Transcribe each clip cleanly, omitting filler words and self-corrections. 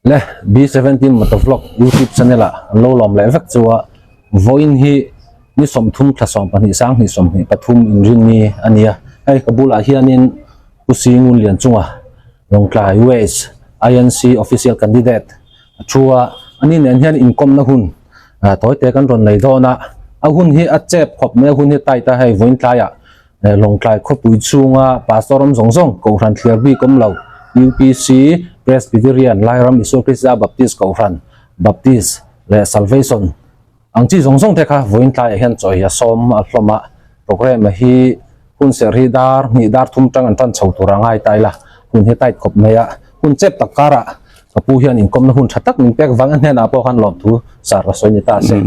Le B17 Motovlog YouTube channel ah an lo lawm leh vek chu a, vawiin hi ni 30 thla 12 sang hnih 23 inrinni a ni a, hei ka bulah hianin Pu Singun Lianchunga Lawngtlai West INC Official Candidate a thu a, ani nen hian inkawmna hun tawi te kan rawn nei dawn a, a hun hi a chep khawp mai a hun hi tight a hei vawiin tlaiah Lawngtlai khawpui chhunga Pastor awm zawng zawng Kohhran thliar bik awm lo UPC, Presbyterian, Lairam Isua Krista Baptist Kohhran, Baptist leh Salvation ang chi zawng zawng te kha vawiin tlaiah hian chawi a sawm a hlawm a, programme hi hun serh hi dar hnih dar thum tang an tan chho tur a ngai ta ila hun hi tight khawp mai a, hun chep tak karah ka pu hian inkawmna hun tha tak min pek vang a hnenah pawh khan lawmthu sar ka sawi ni ta se.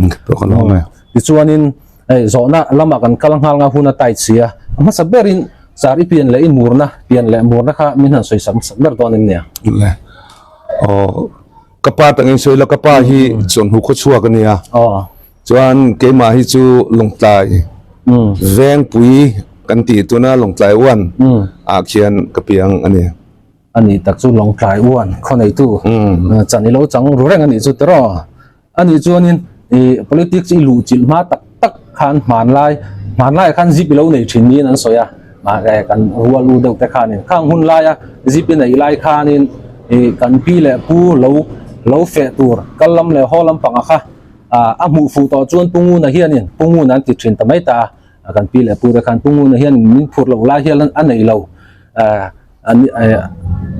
Tichuanin Hei zawhna lamah kan kal nghal nga hun a tight si a, a hmasa berin sar i pian leh i murna, pian leh murna kha min han sawi sak hmasak ber dawn em nia? Le. Aw, ka pa tangin sawi la, ka pa hi chawhnu khaw chhuak a nia. Aw. Chuan keimah hi chu Lawngtlai Vengpui kan tih tuna Lawngtlai uan ah khian ka piang a ni. A nih tak chu Lawngtlai uan khaw neitu chan i lo chang ru reng a nih chu tiraw? A nih chuanin ih politics i luh chilh hma tak tak khan hmanlai hmanlaiah khan zip i lo nei thin niin an sawi a, mahse kan rual u deuh te khanin khang hun laia zip i neih lai khanin ih kan pi leh pu lo lo feh tur kal lam leh haw lampangah kha ah a hmuh fuh tawh chuan pu Nguna hianin pu Nguna an ti thin ta mai ta a, kan pi leh pu te khan pu Nguna hian min phurh loh lai hian a nei lo ah.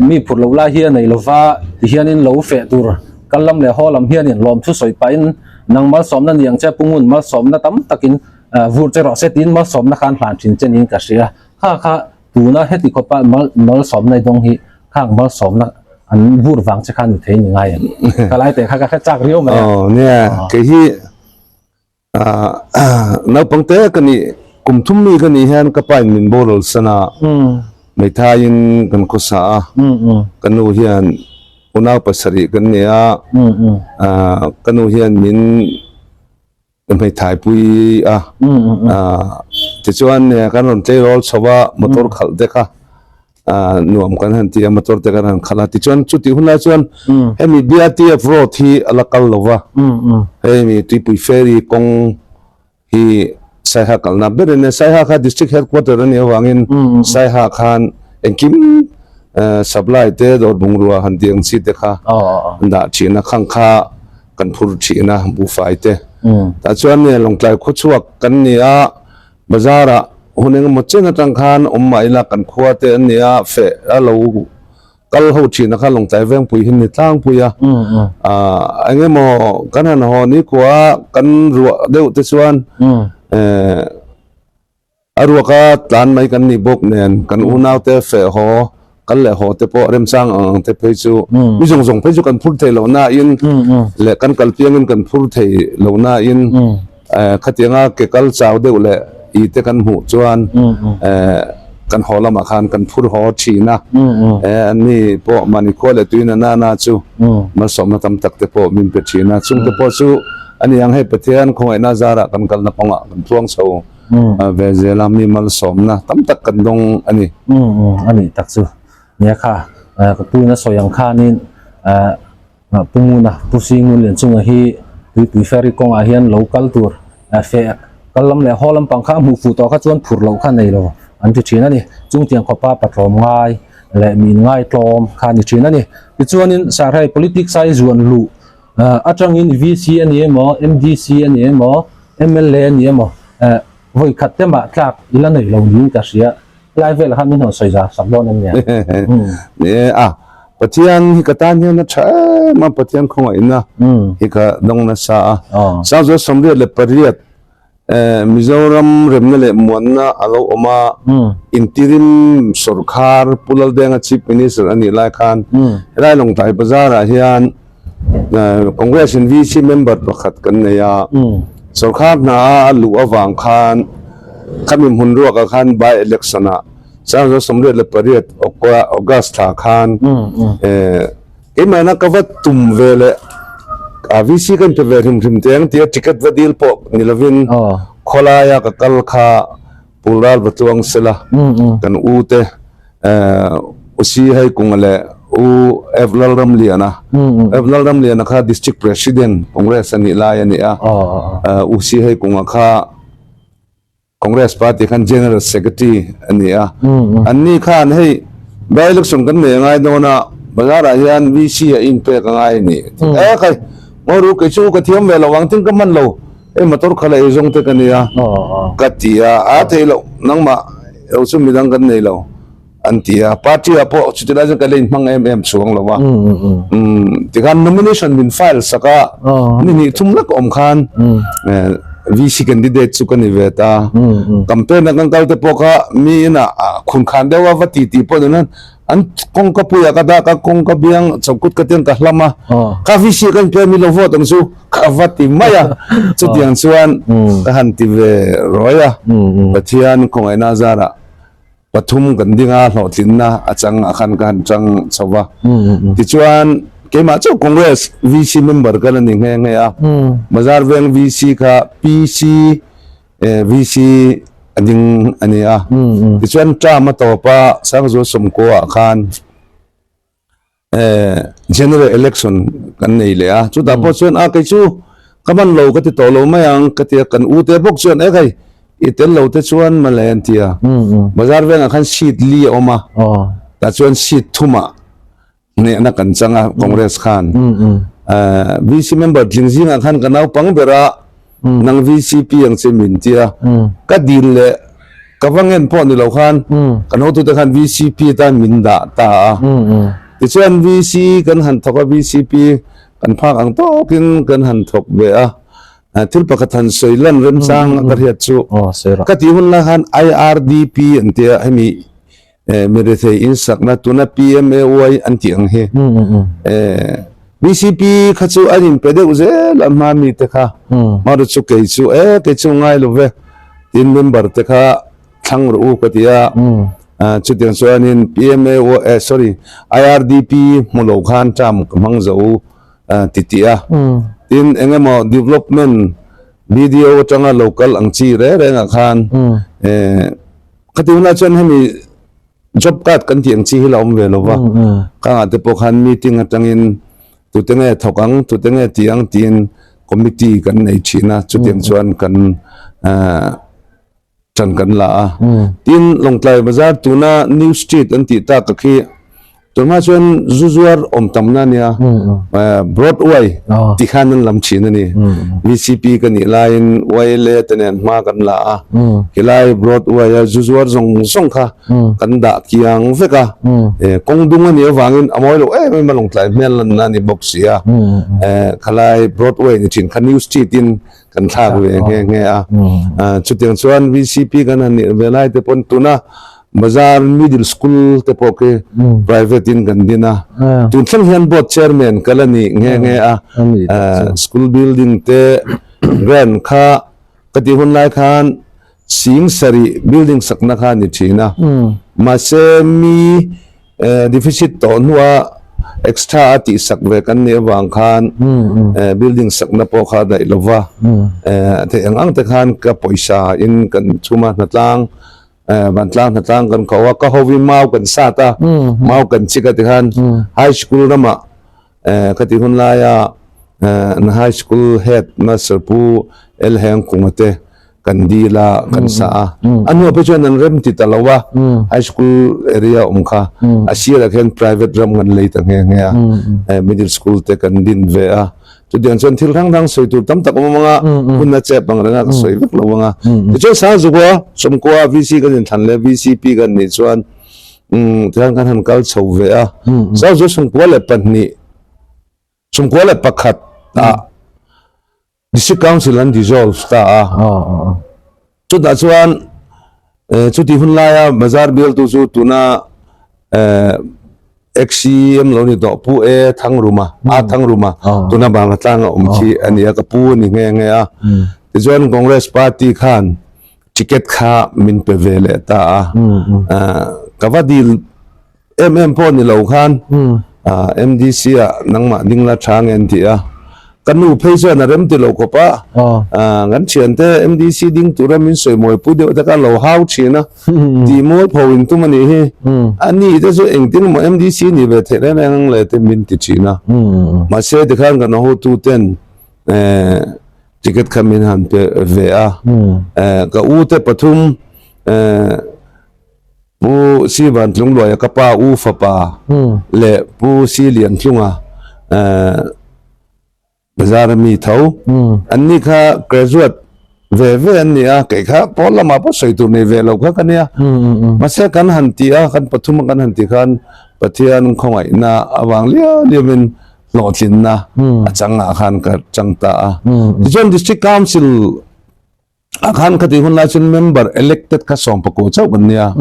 Mi phurh loh lai hi a nei lova tihianin lo feh tur kal lam leh haw lam hianin lawmthu sawi pahin nang malsawmna ni ang che Pungun malsawmna tam takin vur che rawh se tiin malsawmna khan hlan thin che niin ka hria. Kha kha tuna heti khawpa malsawmna i dawng hi khang malsawmna an vur vang che khan ni thei ni ngai em? Ka lai teh kha ka hre chak riau mai a. Aw nia kei hi Naupang te ka nih kum thum mi ka nih hian ka pa in min boral san a, Meithai in kan khawsa a, ka nu hian unau pasarih kan nei a, ka nu hian min hmeithai pui a, tichuan kan rawn tleirawl chho a motor khalh te kha. nuam kan han ti a motor te kan han khalh a tichuan chutih hun lai chuan hemi BRTF road hi a la kal lo va hemi tuipui ferry kawng hi Saiha kalna ber in Saiha kha district headquarter a nih avangin Saiha khan engkim supply te dawr bungrua han tih ang chi te kha an dah thin a khang kha kan phur thin a buhfai te tah chuan Lawngtlai khawchhuak kan ni a. Bazar ah hun engemaw chen atang khan awm mah ila kan khua te an nia feh a lo kal ho thin a kha Lawngtlai Vengpui hi ni tlangpui a ah engemaw kan han haw ni khua kan ruah deuh te chuan eh a ruak a tlan mai kan nih bawk nen kan unau te feh haw kal leh haw te pawh remchang ang ang te phei chu mi zawng zawng phei chu kan phur thei loh na in leh kan kal piang in kan phur thei loh na in khatianga ke kal chau deuh leh i te kan hmuh chuan kan haw lamah khan kan phur haw thin a ani pawh mahni khua leh tuina na na chu malsawmna tam tak te pawh min pe thin a chung te pawh chu ani ang hei Pathian khawngaihna zarah kan kalna kawngah kan tluang chho ve zel a mi malsawmna tam tak kan dawng a ni. A nih tak chu nia kha ka pu in a sawi ang khanin Pu Nguna Pu Singun Lianchunga hi Tuipui ferry kawngah hian lo kal tur feh kal lam leh haw lampang kha a hmuh fuh tawh kha chuan phur loh kha nei lo an ti thin a ni. Chungtiang khawpa patlawm ngai leh mi inngai tlawm kha a ni thin a ni. Tichuanin Sarhei politics a i zuan luh atangin VC a ni emaw MDC a ni emaw MLA a ni emaw vawi khat te mah tlak i la nei lo niin ka hria. Helai velah khan min rawn sawi zar sak dawn em nia? Ni a, Pathian hi ka tan hian a tha em a, Pathian khawngaihna hi ka dawng nasa a. Sangzual 88 Mizoram remna leh muanna a lo awm a, interim sawrkar Pu Laldenga Chief Minister a nih lai khan helai Lawngtlai Bazar-ah hian Congress in VC member pakhat kan nei a, sawrkar hna a luh avang khan khami hmun ruakah khan by election ah 1988 August thla khan keimahna ka va tum ve leh a VC ka inpe ve hrim hrim teh ang tia ticket va dil pawh ni lovin khawlaia ka kal kha Pulral va tluang sela kan u te Usi Haikunga leh. U F Lalramliana, F Lalramliana kha District President Congress a nih lai a ni a, U Si Heikunga kha Congress Party khan General Secretary a ni a. Anni khan hei by election kan nei a ngai dawn a, bazar ah hian VC a inpek a ngai a ni. E khai, ngawi ru kei chu ka thiam ve lo ang tin ka hman lo, hei motor khalh a ei zawng te ka nia ka ti a, a theih loh nangmah lo chu midang kan nei lo. An ti a, party ah pawh chuti lai chuan ka la inhmang em em chuang lo a. Tikhan nomination min file sak a, ni hnih thum lek awm khan VC candidate chu ka ni ve ta. Campaign a kan kal te pawh kha mi inah khun khan deuh a va ti tih pawh ni nan an kawngka puiah ka dak a, kawngka biang chawkut ka tiang ka hlam a, ka VC ka inpe a mi lo vote ang chu ka va ti mai a. Chutiang chuan ka han ti ve rawi a, Pathian khawngaihna zarah Pathum kan ding a, hlawhtlinna a chang a khan ka han chang chho va. Tichuan, keimah chauh Congress VC member ka la ni nghe nghe a. Bazar Veng VC kha PC VC a ding a ni a. Tichuan, term a tawp a, Sangzua Sawmkua ah khan General election kan nei leh a chutah pawh chuan a kei chu ka man lo ka ti tawh lo mai ang ka ti a kan u te bawk chuan e khai i tel lo te chuan mawle an ti a bazar vengah khan seat li a awm a tah chuan seat thumah hnehna kan chang a Congress khan VC member tling zingah khan ka naupang ber a Nang VCP ang che min tia ka dil leh ka va ngen pawh ni lo khan kan hotute khan VCP atan min dah ta a. Tichuan VC kan han thawk a, VCP kan phak ang tawkin kan han thawk ve a. Thil pakhat han sawi lan remchang ka hriat chu ka tih hun lai khan IRDP an tia hemi Mirethei insakna tuna PMAY an tih ang hi BCP kha chu an inpe deuh zel a hma mite kha hmar chu kei chu e kei chu ngai lo ve tin member te kha thlang rawh u ka ti a chutiang chuanin PMAY sorry IRDP hmu lo khan term ka hmang zo ti tih a tin engemaw development BDO atanga local ang chi reng rengah khan Khati hunah chuan hemi job card kan tih ang chi hi la awm ve lo va, ka ngah te pawh khan meeting atangin tute nge thawk ang, tute nge ti ang tiin committee kan nei thin a, chutiang chuan kan ṭan kan la a. Tin, Lawngtlai Bazar tuna New Street an tih tak a khi Tunhma chuan zu zuar awm tamna a nia, Broadway ti khan an lam thin a ni. VCP ka nih laiin YLA te nen hma kan la a, helai Broadway a zu zuar zawng zawng kha kan dah kiang vek a. Kawng dung a nih avangin a mawi lo em em a, lawngtlai hmel lanna a ni bawk si a. Khalai Broadway ni thin kha New Street in kan thlak ve nghe nghe a. Chutiang chuan VCP kan han nih ve lai te pawn tuna Bazar Middle School te pawh khi private in kan din a, tun thleng hian board chairman ka la nih nghe nghe a, school building te grant kha ka tih hun lai khan sing sarih building sakna kha a ni thin a, mahse mi deficit tawh hnua extra a tih sak ve kan nih avang khan building sakna pawh kha a daih lo va, theih ang ang te khan ka pawisa in kan chhum a hnatlang Vantlang hnatlang kan kho a, ka hovin mau kan sat a, mau kan chik a tikhan high school ramah ka tih hun laia an high school head master Pu El Hengkunga te kan dil a, kan sa a. A hnuah pawh chuan an rem ti ta lo a, high school area awm kha a sirah khian private ram kan lei ta nghe nghe a, middle school te kan din ve a. Chutiang chuan thil hrang hrang sawi tur tam tak awm ang a, hun a chep ang reng a, ka sawi vek lo ang a. Tichuan Sangzukua, Sawmkua, VC kan inthlan leh VCP kan nih chuan tihian kan han kal chho ve a. Sangzukua 94, 91 ah District Council an dissolve ta a. Chutah chuan chutih hun laia bazar bialtu chu tuna XCM lo ni tawh Pu E Thangruma, A Thangruma tuna Bangla tlanga awm khi a ni a, ka pu a ni nghe nghe a. Tichuan Congress party khan ticket kha min pe ve leh ta a. Ka va dil em em pawh ni lo khan MDC ah nangmah ding la tha nge an ti a. Ka nu phei chuan a rem ti lo khawp a, kan thiante MDC ding tura min sawi mawi pui deuh te kha lo hau thin a, tih mawi pho in tum a nih hi. A ni te chu engtin emaw MDC nih ve theih reng reng ang le te min ti thin a. Mahse tikhan kan hotu ten ticket kha min han pe ve a, ka u te pathum Pu Si Van Tlungluaia ka pa u fapa leh Pu Si Lian Tlunga bazar a mi tho. An ni kha graduate ve ve an ni a, kei kha pawl lamah pawh sawi tur nei ve lo kha ka nia. Mahse kan han ti a, kan pathum a kan han ti khan Pathian khawngaihna avang liau liauin hlawhtlinna a changah khan ka chang ta a. Tichuan District Council A khan khati hun lai chuan member elected kha 14 chauh kan nia.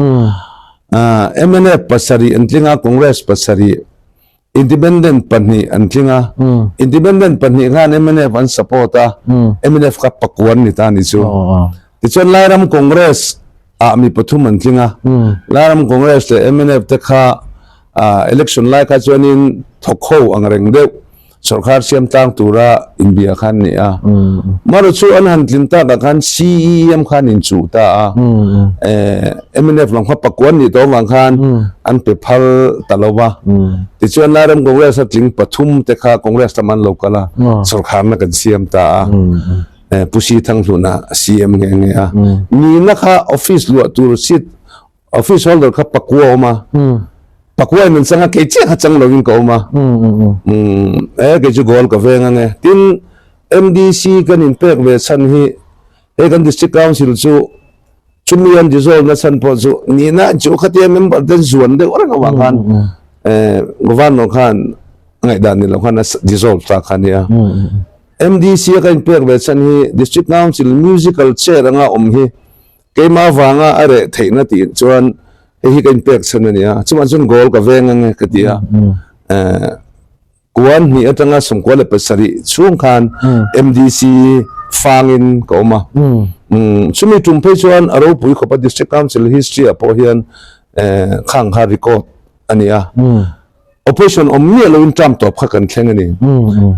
MNF pasarih an tling a, Congress pasarih, Independent pahnih an tling a. Independent pahnih khan MNF an support a, MNF kha pakuan ni ta ni chu. Tichuan Lairam Congress ah mi pathum an tling a. Lairam Congress leh MNF te kha election lai kha chuanin thawk ho ang reng deuh. Sorkar siam tlang tura inbia khan ni a. Maro chu an han tlin tak ah khan CEM khan in chuh ta a. MNF lam kha pakuan nih tawh avang khan an pe phal ta lo va. Tichuan Lairam Congress a tling pathum te kha Congress lam an lo kal a, sorkarna kan siam ta a. Pu Si Thanghluna CM nghe nghe a. Nihna kha office luah tur seat Office holder kha pakua a awm a, pakua in an chang a, kei chiah kha chang lovin ka awm a, e kei chu goal ka veng ange. Tin, MDC kan inpek ve chhan hi hei kan District Council chu chumi an dissolve na chhan pawh chu nihna chu khatia member ten zuan deuh reng avang khan Governor khan a ngaihdan ni lo khan a dissolve ta kha nia. MDC a ka inpek ve chhan hi District Council musical chair anga awm hi Keimah vanga a reh theihna tih chuan hei hi ka inpek chhan a nia, chuvang chuan goal ka veng ange ka ti a. Kuan hnih atanga 97 chhung khan MDC fangin ka awm a. Chumi tum phei chuan a ropui khawpa District Council history ah pawh hian khang kha record a ni a. Opposition awm miah loin term tawp kha kan thleng a ni.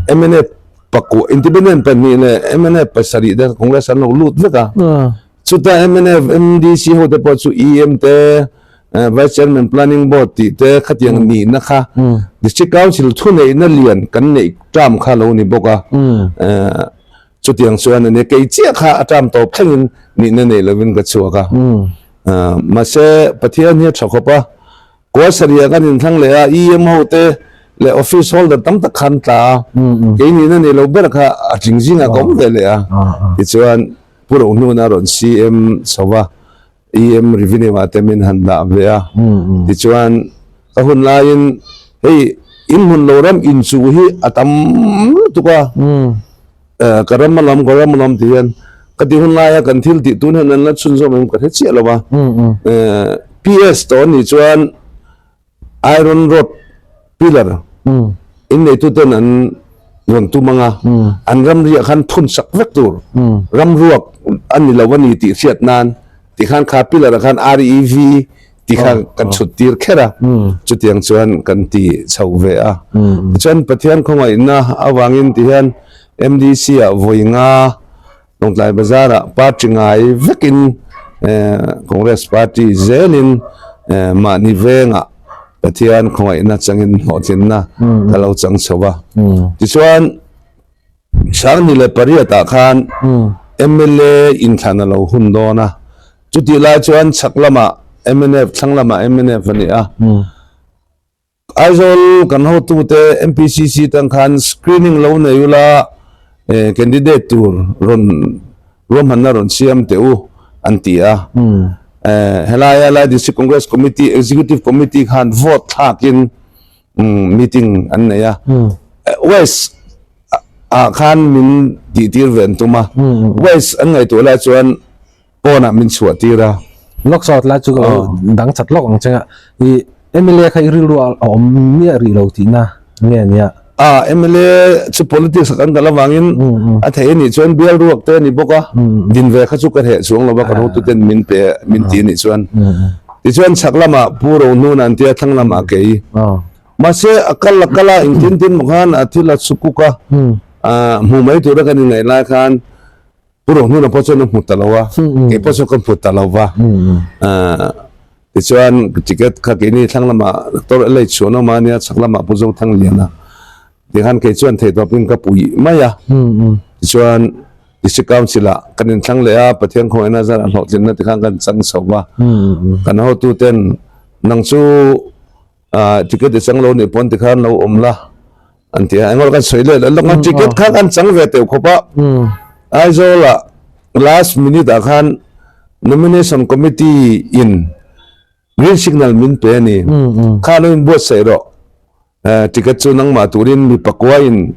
MNF pakua, independent pahnih leh MNF pasarih te Congress an lo lut vek a. Chuta MNF, MDC ho te pawh chu EM te, Vice Chairman Planning Board tih te khatiang nihna kha District Council thuneihna lian kan neih term kha lo ni bawk a. Chutiang chuan a nia, kei chiah kha a term tawp thlengin nihna nei lovin ka chhuak a. Mahse Pathian hi a tha khawp a. Kualsariah kan inthlang leh a, EM ho te leh office holder tam tak khan tla a, kei nihna nei lo ber kha a tling zingah ka awm ve leh a. Tichuan Pu Rohnuna rawn CM chho va, EM revenue ah te min han dah ve a. Tichuan ka hun laiin hei inhmun lo ram inchuh hi a tam lutuk a. Ka ram a lam, ka ram a lam tih hian ka ti hun laia kan thil tih tun hian an la chhunzawm em ka hre chiah lo va. PS tawh anih chuan iron rod pillar in neituten an rawn tum ang a, an ramriah khan phun sak vek tur, ramruak a ni lo a ni tih hriat nan tikhan kha pillar ah khan REV ti kha kan chhut tir kher a, chutiang chuan kan ti chho ve a. Tichuan Pathian khawngaihna avangin ti hian MDC ah vawi nga Lawngtlai Bazar ah party ngai vekin Congress party zelin mahni vengah Pathian khawngaihna changin hlawhtlinna ka lo chang chho a. Tichuan 2008 ah khan mla inthlan a lo hun dawn a, chutih lai chuan chhak lamah mnf, thlang lamah mnf a ni a. Aizawl kan hotute MPCC tang khan screening lo nei ula candidate tur rawn ruahmanna rawn siam teh u an ti a. Helaia Lai District Congress Committee Executive Committee khan vote thlakin meeting an nei a west ah khan min tih tir ve an tum a west an ngaihtuah lai chuan pawnah min chhuah tir a lok sawt lai chu ka lo dang chat lawk ang chenga i MLA kha i rilru a awm miah rih lo tihna nge nia a MLA chu politics kan kal avangin a thei anih chuan bial ruak te a ni bawk a din ve kha chu ka hreh chuang lo va ka hotuten min pe min ti anih chuan Tichuan chhak lamah Pu Rohnuna an tia thlang lamah kei. Mahse a kal a kal a engtin tin maw khan a thil a chhukuk a. Hmu mai tura kan inngaih lai khan Pu Rohnuna pawh chuan a hmu ta lo a, kei pawh chuan ka hmu ta lo va. Tichuan ticket kha keini thlang lamah Doctor LH chhuan awm a nia, chhak lamah Pu Zothang Liana. Tikhan kei chuan theihtawpin ka puih mai a. Tichuan District Council-ah kan inthlang leh a, Pathian khawngaihna zarah hlawhtlinna tikhan kan chang chho va. Kan hotuten nang chu ticket i chang lo nih pawn tikhan lo awm la an ti a, engawr kan sawi leh leh lawk a, ticket kha kan chang ve teuh khawp a. Aizawl-ah last minute-ah khan Nomination Committee in Green signal min pe a ni. Kha lo inbuatsaih rawh. Ticket chu nangmah turin mi pakuain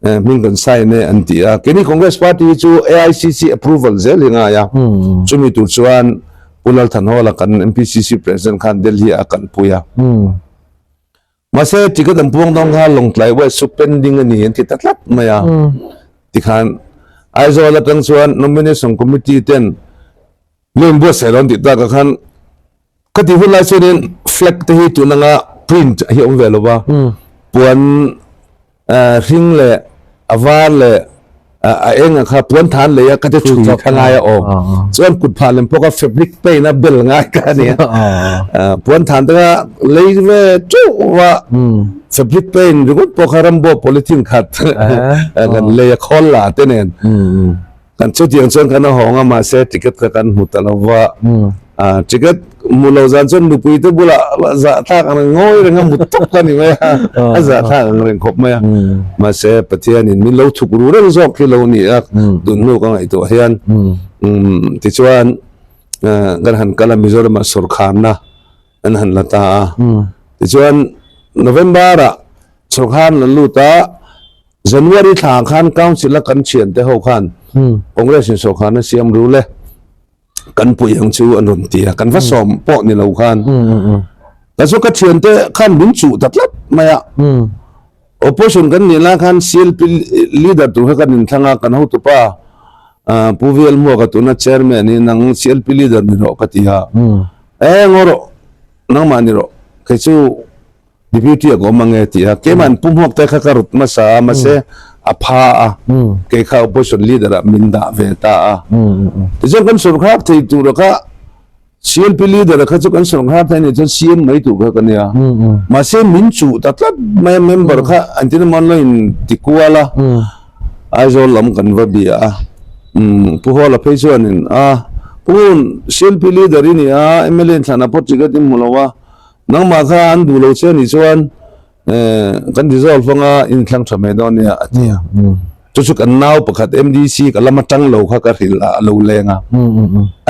hming kan sign e an ti a. Keini Congress Party hi chu AICC approval zel hi ngai a. Chumi tur chuan Pu Lal Thanhawla kan MPCC President khan Delhi ah a kalpui a. Mahse ticket an puang dawn kha Lawngtlai West chu pending a ni an ti ta tlat mai a. Tikhan Aizawl atang chuan Nomination Committee ten Lo inbuatsaih lo an tih takah khan ka tih hun lai chuanin flag te hi tun anga print hi a awm ve lo va, puan hring leh a var leh a eng ang kha puan than lei a ka te chhui kha ngai a awm. Chuan kut phah lem pawh kha fabric paint a bel ngai kha a nia. Puan than te kha lei ve teuh va, fabric paint ringawt pawh kha rambo polythene khat kan lei a khawl la te nen. Kan chutiang chuan kan a hawng a mahse ticket kha kan hmu ta lo va, ticket hmu lo zan chuan nupui te bulah zahthlak ang reng ngawi reng a mu tawp kha ni mai a, a zahthlak ang reng khawp mai a. Mahse Pathianin min lo thuk ru reng zawk hi lo ni a, tun hnu ka ngaihtuah hian. Tichuan kan han kal a Mizoramah sawrkharna an han la ta a. Tichuan November-ah sawrkhar an la lut a. January thla khan Council a kan thiante ho khan Congress in sawrkharna siam ru le kan pui ang chu an rawn ti a, kan va sawm pawh ni lo khan ta chu ka thiante khan min chuh ta tlat mai a. Opposition kan nih lai khan CLP leader tur kha kan inthlang a, kan hotupa Pu VL Muaka tuna chairman hi nang CLP leader ni rawh ka ti a, e ngaw rawh nangmah ni rawh kei chu Deputy a ka awm ang e ti a, keiman Pu Hmuak te kha ka rut hmasa a, mahse a pha a, kei kha opposition leader ah min dah ve ta a. Tichuan kan sawrkhar thei tur a kha CLP leader a kha chu kan sawrkhar thei anih chuan CM mai tur kha ka nia. Mahse min chuh ta tlat mai a, member kha an tin emaw an lo in ti kual a, Aizawl lam kan va bia a, Pu Hawla phei chuanin a, Pu Ngun, CLP leader i ni a, mla inthlanah pawh ticket i hmu lo a, Nangmah kha an duh lo che anih chuan kan dissolve anga inthlang tha mai dawn nia a ti a. Chu chu kan nau pakhat MDC ka lam atang lo kha ka hrilh a, a lo leng a.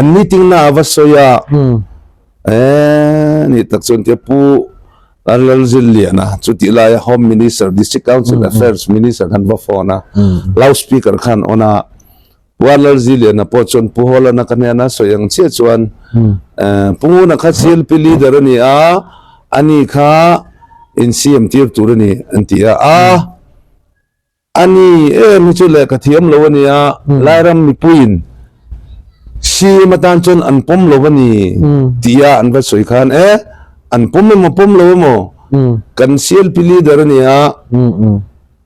An meeting na a va sawi a, eh ni tak chuan tia Pu Lalzilliana chutih laia Home Minister, District Council Affairs Minister khan va phone a, loudspeaker khan on a, Pu Lalziliana pawh chuan Pu Hawlana ka hnena sawi ang chiah chuan Pu Nguna kha CLP leader a ni a, ani kha in CM tir tur a ni an ti a. A, ani em hi chu lehkha thiam lo a ni a, Lairam mipuiin CM atan chuan an pawm lo a ni tia an va sawi khan e, an pawm emaw pawm lo emaw kan CLP leader a ni a,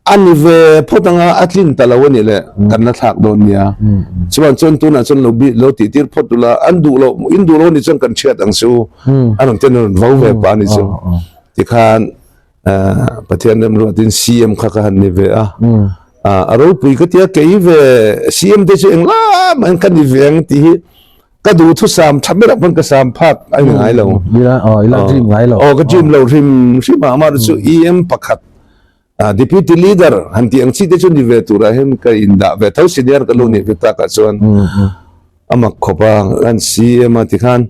A ni ve phawt anga a tlin ta lo a nih le kan la thlak dawn nia. Chuan chuan tunah chuan lo bi lo tih tir phawt ula an duh loh in duh lo nih chuan kan hriat ang chu a rawn ten a rawn vo ve pah a nih chu. Tikhan Pathian remruatin CM kha ka han ni ve a. A ropui ka tia kei ve CM te chu englam an ka ni ve ang tih hi ka duh thusam tha ber ah pawn ka sam phak a ni ngai lo. Ila dream ngai lo. Aw ka dream lo hrim hrim a amah chu EM pakhat Deputy Leader han tih ang chi te chu ni ve turah hian ka indah ve tho senior ka lo nih ve takah chuan a mak khawp a, kan CM a tikhan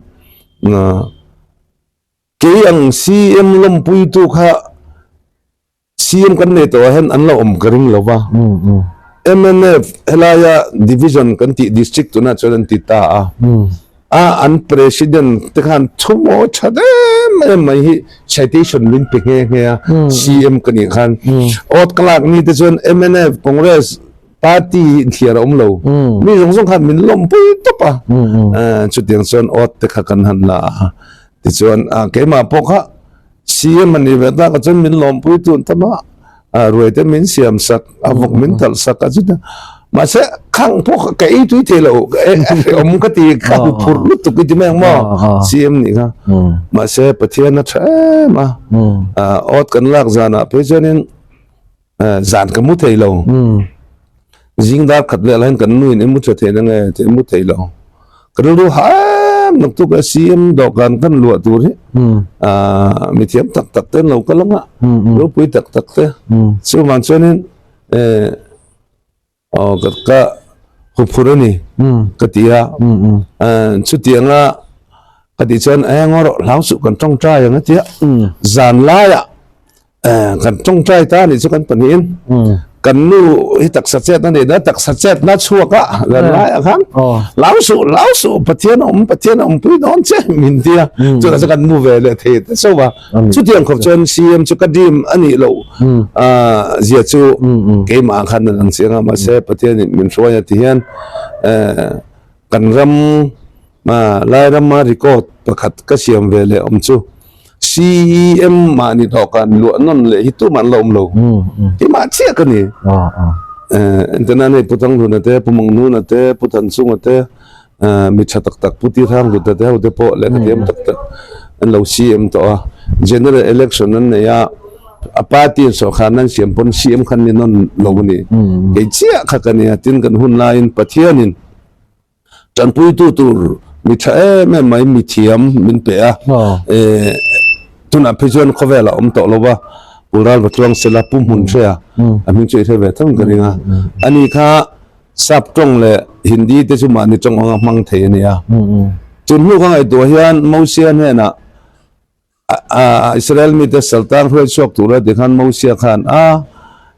kei ang CM lawmpuitu kha CM kan nei tawhah hian an la awm ka ring lo va, mnf helaia division kan tih district tunah chuan an ti ta a. A an President te khan thu mawi tha em em mai hi citation min pe nghe nghe a, CM ka nih khan awt ka lak ni te chuan mnf, Congress party inthiar a awm lo, mi zawng zawng khan min lawmpui tawp a, chutiang chuan awt te kha kan han la a, tichuan keimah pawh kha CM a nih ve tak ah chuan min lawmpui tun tam a. Ruai te min siam sak a vawk min talh sak a chuta mahse khang pawh ka ei tui thei lo awm ka ti ka huphurh lutuk i ti mai ang maw CM nih kha mahse Pathian a tha em a awt kan lak zanah phei chuanin zan ka mu thei lo zing dar khat leh lahin kan nuin i mu tha thei na nge tih i mu thei lo Ka rilru ha em naktuk a CM dawhkan kan luah tur hi mi thiam tak tak te an lo kal ang a, ropui tak tak te. Chuvang chuanin aw ka ka huphur a ni ka ti a. Chutianga ka tih chuan e ngaw rawh hlau suh kan tawngtai ang a ti a. Zan laiah Kan tawngtai ta anih chu kan pahnihin kan nu hi taksa chet a nih na taksa chet na chhuak a zan laiah khan lau suh lau suh Pathian a awm Pathian a awmpui dawn che min ti a chutah chuan kan mu ve leh thei ta chauh a chutiang khawp chuan CM chu ka dream a nih loh zia chu keimah khan a lang chiang a mahse Pathian in min hruai a ti hian Kan ram Lairama record pakhat ka siam ve leh awm chu CEM mahni dawhkan luah nawn leh hi tumah an la awm lo. Keimah chiah ka ni. Entirnan hei Pu Thanghluna te, Pu Mangnuna te, Pu Thanchunga te, mi tha tak tak Pu Tirhangluta te ho te pawh lehkha thiam tak tak an lo CEM tawh a. General election an nei a, a party in sawrkharna an siam pawn CEM khan ni nawn lo a ni. Kei chiah kha ka ni a, tin kan hun laiin Pathianin Tanpuitu tur mi tha em em mai mi thiam min pe a, tunah phei chuan khawvel a awm tawh lo va, Pu Ral va tluang sela Pu Hmun hria a hming chu i hre ve thung ka ring a, ani kha Sap tawng leh Hindi te chu mahni tawng anga hmang thei a ni a, tun hnu ka ngaihtuah hian Mosia hnenah Israel mite saltang hruai chhuak tura ti khan Mosia khan, A,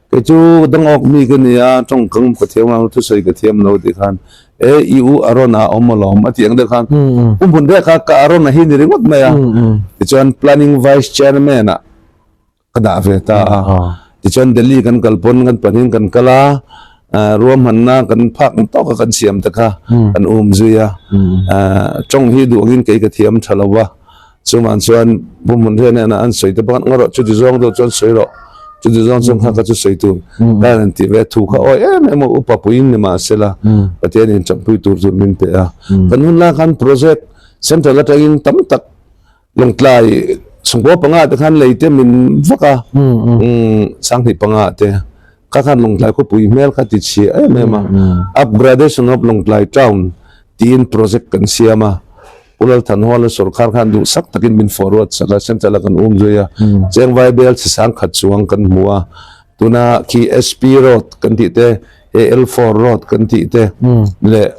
kei chu dangawk mi ka ni a, tawngkang ka thiam lo, thusawi ka thiam lo ti khan, E, i u Arona a awm alawm a ti ang deuh khan, Pu hmun rek a, ka Arona hi ni ringawt mai a. Tichuan Planning Vice Chairman-ah ka dah ve ta a. Tichuan Delhi kan kal pawn kan pahnihin kan kal a, ruahmanna kan phak ang tawka kan siam te kha kan um zui a. Tawng hi duh angin kei ka thiam tha lo va, chuvang chuan Pu Hmun Hriat hnenah an sawi te pakhat ngaw rawh, chuti zawng deuh chuan sawi rawh, chuti zawng chuan kha ka chu sawi tur ka han tih ve thu kha awi em em a, upa puiin ni mahsela Pathian in tanpui tur chu min pe a. Kan hun lai khan project central atangin tam tak Lawngtlai chhungkaw panga te khan lei te min vak a, Sanghnih panga te kha khan Lawngtlai khawpui hmel kha ti chhia em em a, Upgradation of Lawngtlai Town tiin project kan siam a, Pu Lalthanhawla sawrkar khan duhsak takin min forward sak a, Central a kan um zui a, Chengvai bel chi sangkhat chuang kan hmu a, tuna khi SP Road kan tih te, AL4 Road kan tih te leh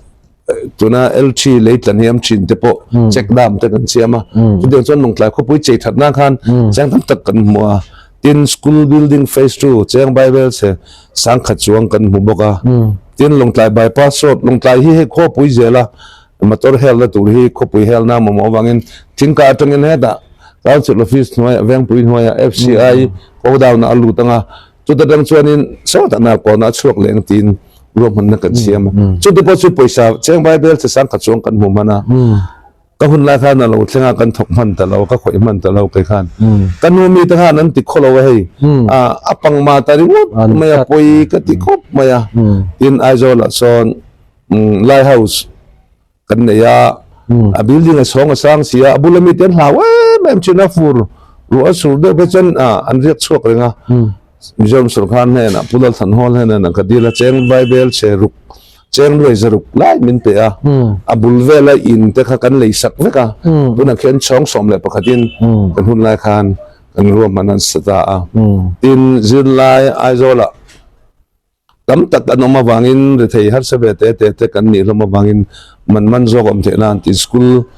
Tuna LT lei tla hniam thin te pawh check dam te kan siam a, chutiang chuan Lawngtlai khawpui chei that nan khan cheng tam tak kan hmu a, tin school building phase two cheng Bible chhe sangkhat chuang kan hmu bawk a, tin Lawngtlai bypass road Lawngtlai hi hei khawpui zel a, motor helna tur hi khawpui helna mamawh avangin thingkah atangin hetah council office hnuaiah vengpui hnuaiah FCI godown ah a lut ang a, Chuta dang chuanin sawtah Nalkawnah a chhuak leh ang tiin ruahmanna kan siam a. Chute pawh chu pawisa cheng Bible che sang khat chuang kan hmu hman a. Ka hun lai khan a lo thleng a, kan thawk hman ta lo, ka khawih hman ta lo kei khan. Ka nu mite khan an ti khaw lo a hei, a pangma ta ringawt mai a, pawi ka ti khawp mai a. Tin, Aizawlah sawn Lighthouse Kan nei a, a building a chhawng a sang si a, a bula mite an hlau em em thin a, fur ruah a sur deuh phei chuan an riak chhuak reng a. Mizoram sorkar hnenah Pu Lalthanhawl hnenah ka dil a, cheng Bible chhe ruk, cheng luai za ruk lai min pe a, a bul vela in te kha kan lei sak vek a, tunah khian chhawng 11 in kan hun lai khan kan ruahman an sa ta a. Tin, zirlai Aizawlah Tam tak an awm avangin rethei harsa ve te te te kan nih hlawm avangin man man zawk awm theih nan tih school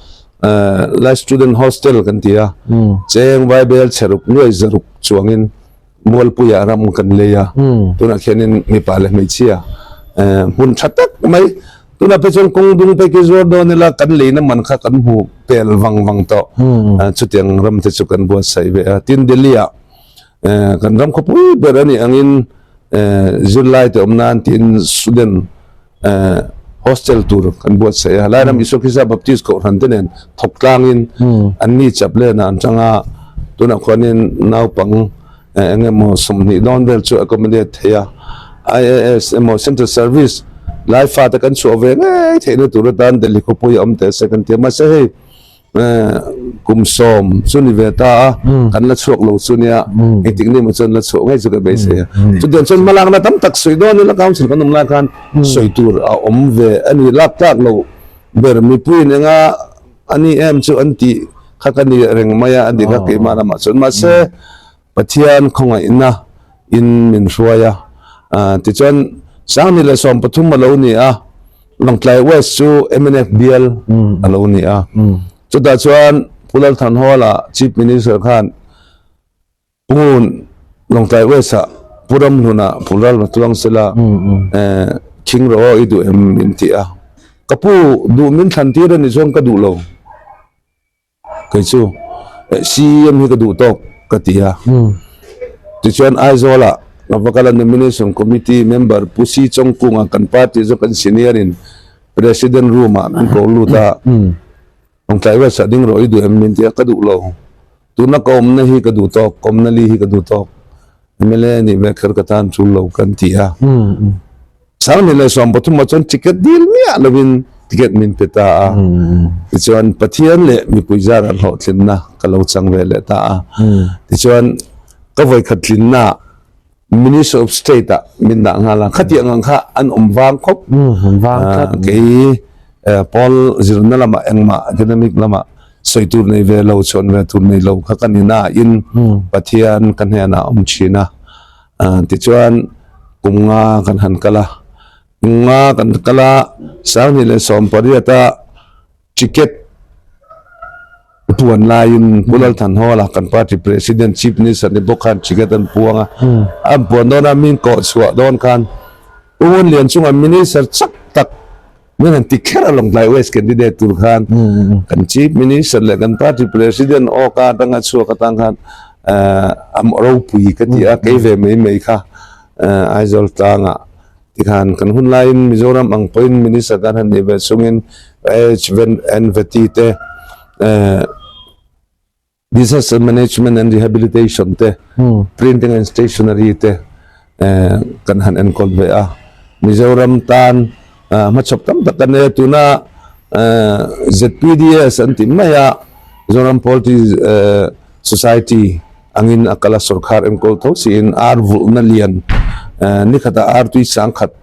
lai student hostel kan ti a, cheng vaibel chheruk nuai zaruk chuangin Mualpuia ram kan lei a, tunah khianin mipa leh hmeichhia hmun tha tak mai tunah phei chuan kawng dung phei khi zuar dawn ila kan leina man kha kan hmu pel vang vang tawh, chutiang ram te chu kan buatsaih ve a, tin Delhi ah Kan ram khawpui ber a nih angin zirlai te awm nan tiin student hostel tur kan buatsaih a. Lairam Isua Krista Baptist Kohhran te nen thawk tlangin an ni chaplain ah an tang a, tunah khuanin naupang. Eng emaw 20 dawn vel chu accommodate thei a, IAS emaw Central Service lai fate kan chhuah ve ngei theihna tur atan Delhi khawpui a awm teh se kan ti a, mahse hei kum sawm chu ni ve ta a, kan la chhuak lo chu nia, engtik ni emaw chuan la chhuah ngei chu ka beisei a. Chutiang chuan hmalakna tam tak sawi dawn ila Council kan awm lai khan sawi tur a awm ve a ni, lak tlak lo ber mipuiin enga A ni em chu an tih kha ka ni reng mai a, a dik a keimah lamah chuan. Mahse, Pathian khawngaihna in min hruai a. Tichuan, Sangni leh 13 a lo ni a, Lawngtlai West chu mnf bial a lo ni a. Chutah chuan Pu Lalthanhawla Chief Minister khan, Hmun Lawngtlai West ah Pu Ramhlun ah Pu Ral Tuang Sela khing rawh aw i duh em min ti a, ka pu duh min thlan tir a nih chuan ka duh lo kei chu CEM hi ka duh tawk ka ti a, tichuan Aizawl ah ka va kal a Nomination Committee member Pu Si Chawngkung ah kan party zawk kan senior in President room ah min ko lut a. Lawngtlai West ah ding rawh i duh em min ti a, ka duh lo. Tuna ka awmna hi ka duh tawk, ka awmna li hi ka duh tawk. Mla nih ve kher ka tan tul lo kan ti a. 2013 ah chuan ticket dil miah lovin ticket min pe ta a. Tichuan Pathian leh mipui zara hlawhtlinna ka lo chang ve leh ta a. Tichuan ka vawikhat tlinna ah Minister of State ah min dah nghal a, khatiang ang kha an awm vang khawp. Kei Paul zirna lamah engmah academic lamah sawi tur nei ve lo, chhuan ve tur nei lo kha ka ni nain Pathian ka hnenah a awm thin a. Tichuan kum nga kan han kal a, kum nga kan kal a, 2018 a Ticket puan laiin Pu Lalthanhawla kan party president chief minister ni bawk khan ticket an puang a, an puan dawn a min kawh chhuah dawn khan Pu Ngunlian chunga minister chak tak min han ti kher a Lawngtlai West candidate tur khan kan chief minister leh kan party president aw ka atanga chhuak atang khan a ropui ka ti a kei ve mai mai kha Aizawl tlangah Tikhan kan hun laiin Mizoram ang pawhin Minister kan han nih ve chungin HNVT te, Disaster Management and Rehabilitation te, Printing and Stationery te kan han enkawl ve a. Mizoram tan hmachhawp tam tak kan nei a, tuna ZPDS an tih mai a, Zoram Poultry Society angin a kal a, sorkar enkawl tho siin ar vulhna lian ni khatah ar tui sangkhat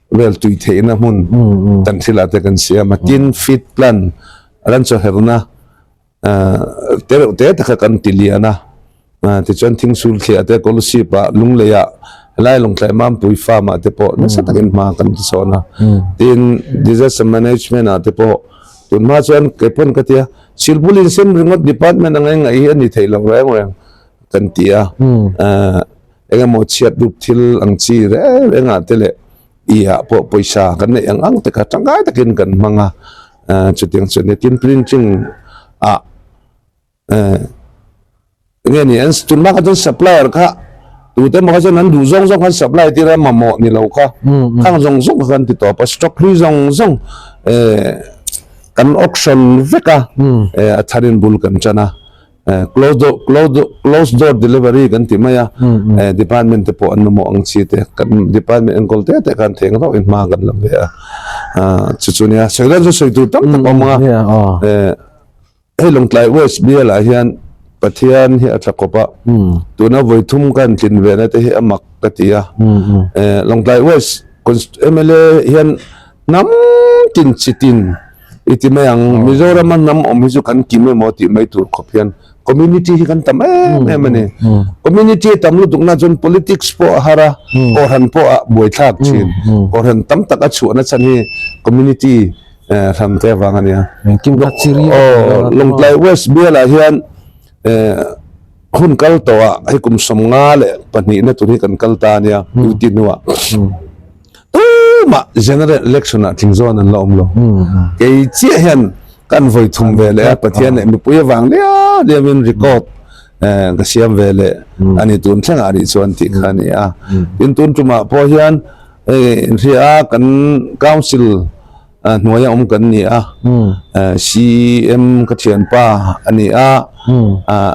vel tui theihna hmun kan thilah te kan siam a, tin feed plan ran chawherna te reuh te te kha kan ti lian a, tichuan thingsul thliah te Kolasib ah Lunglei ah helai Lawngtlai Mampui farm ah te pawh nasa takin hma kan ti sawn a, tin disaster management ah te pawh tunhma chuan keipawn ka tia. Silpul in sem ringawt department anga i ngaih hi a ni thei lo reng reng kan ti a, eng emaw chhiat rup thil ang chi reng reng ah te leh i ah pawh pawisa kan neih ang ang te kha tangkai takin kan hmang a, chutiang chuan tin printing ah Enge ni an tunhma kha chuan supplier kha tute emaw kha chuan an duh zawng zawng khan supply tir a mamawh ni lo kha khang zawng zawng kha kan ti tawp a stock hlui zawng zawng eh kan auction vek a eh a tharin bul kan tan a eh close door close door close door delivery kan ti mai a eh department te pawh an mamawh ang chi te kan department enkawl te te khan theng rauhin hma kan la ve a ah chu chu nia sawi dawn chu sawi tur tam tak a awm ang a eh. Hei Lawngtlai West bialah hian Pathian hi a tla kawp a, tuna vawi thum ka han tlin ve na te hi a mak ka ti a. Lawngtlai West mla hian hnam tin chi tin i ti mai ang, Mizorama hnam awm hi chu kan kim emaw tih mai tur khawp hian community hi kan tam em em a ni. Community tam lutuk na chuan politics pawh a har a, kohhran pawh a buaithlak thin. Kohhran tam tak a chhuahna chhan hi community Hram te vang a nia. Engkim kha chiri vek Aw, Lawngtlai West bialah hian hun kal tawhah hei kum 52 na tur hi kan kal ta a nia, duty hnuah. Tumah General Election ah tling zawn an la awm lo. Kei chiah hian kan vawi thum ve leh a, Pathian leh mipui avang liau liauin record ka siam ve leh a ni tun thlengah nih chuan tih kha a ni a. Tin, tun tumah pawh hian hei inhria a kan Council. hnuaia awm kan ni a, CM ka thianpa a ni a,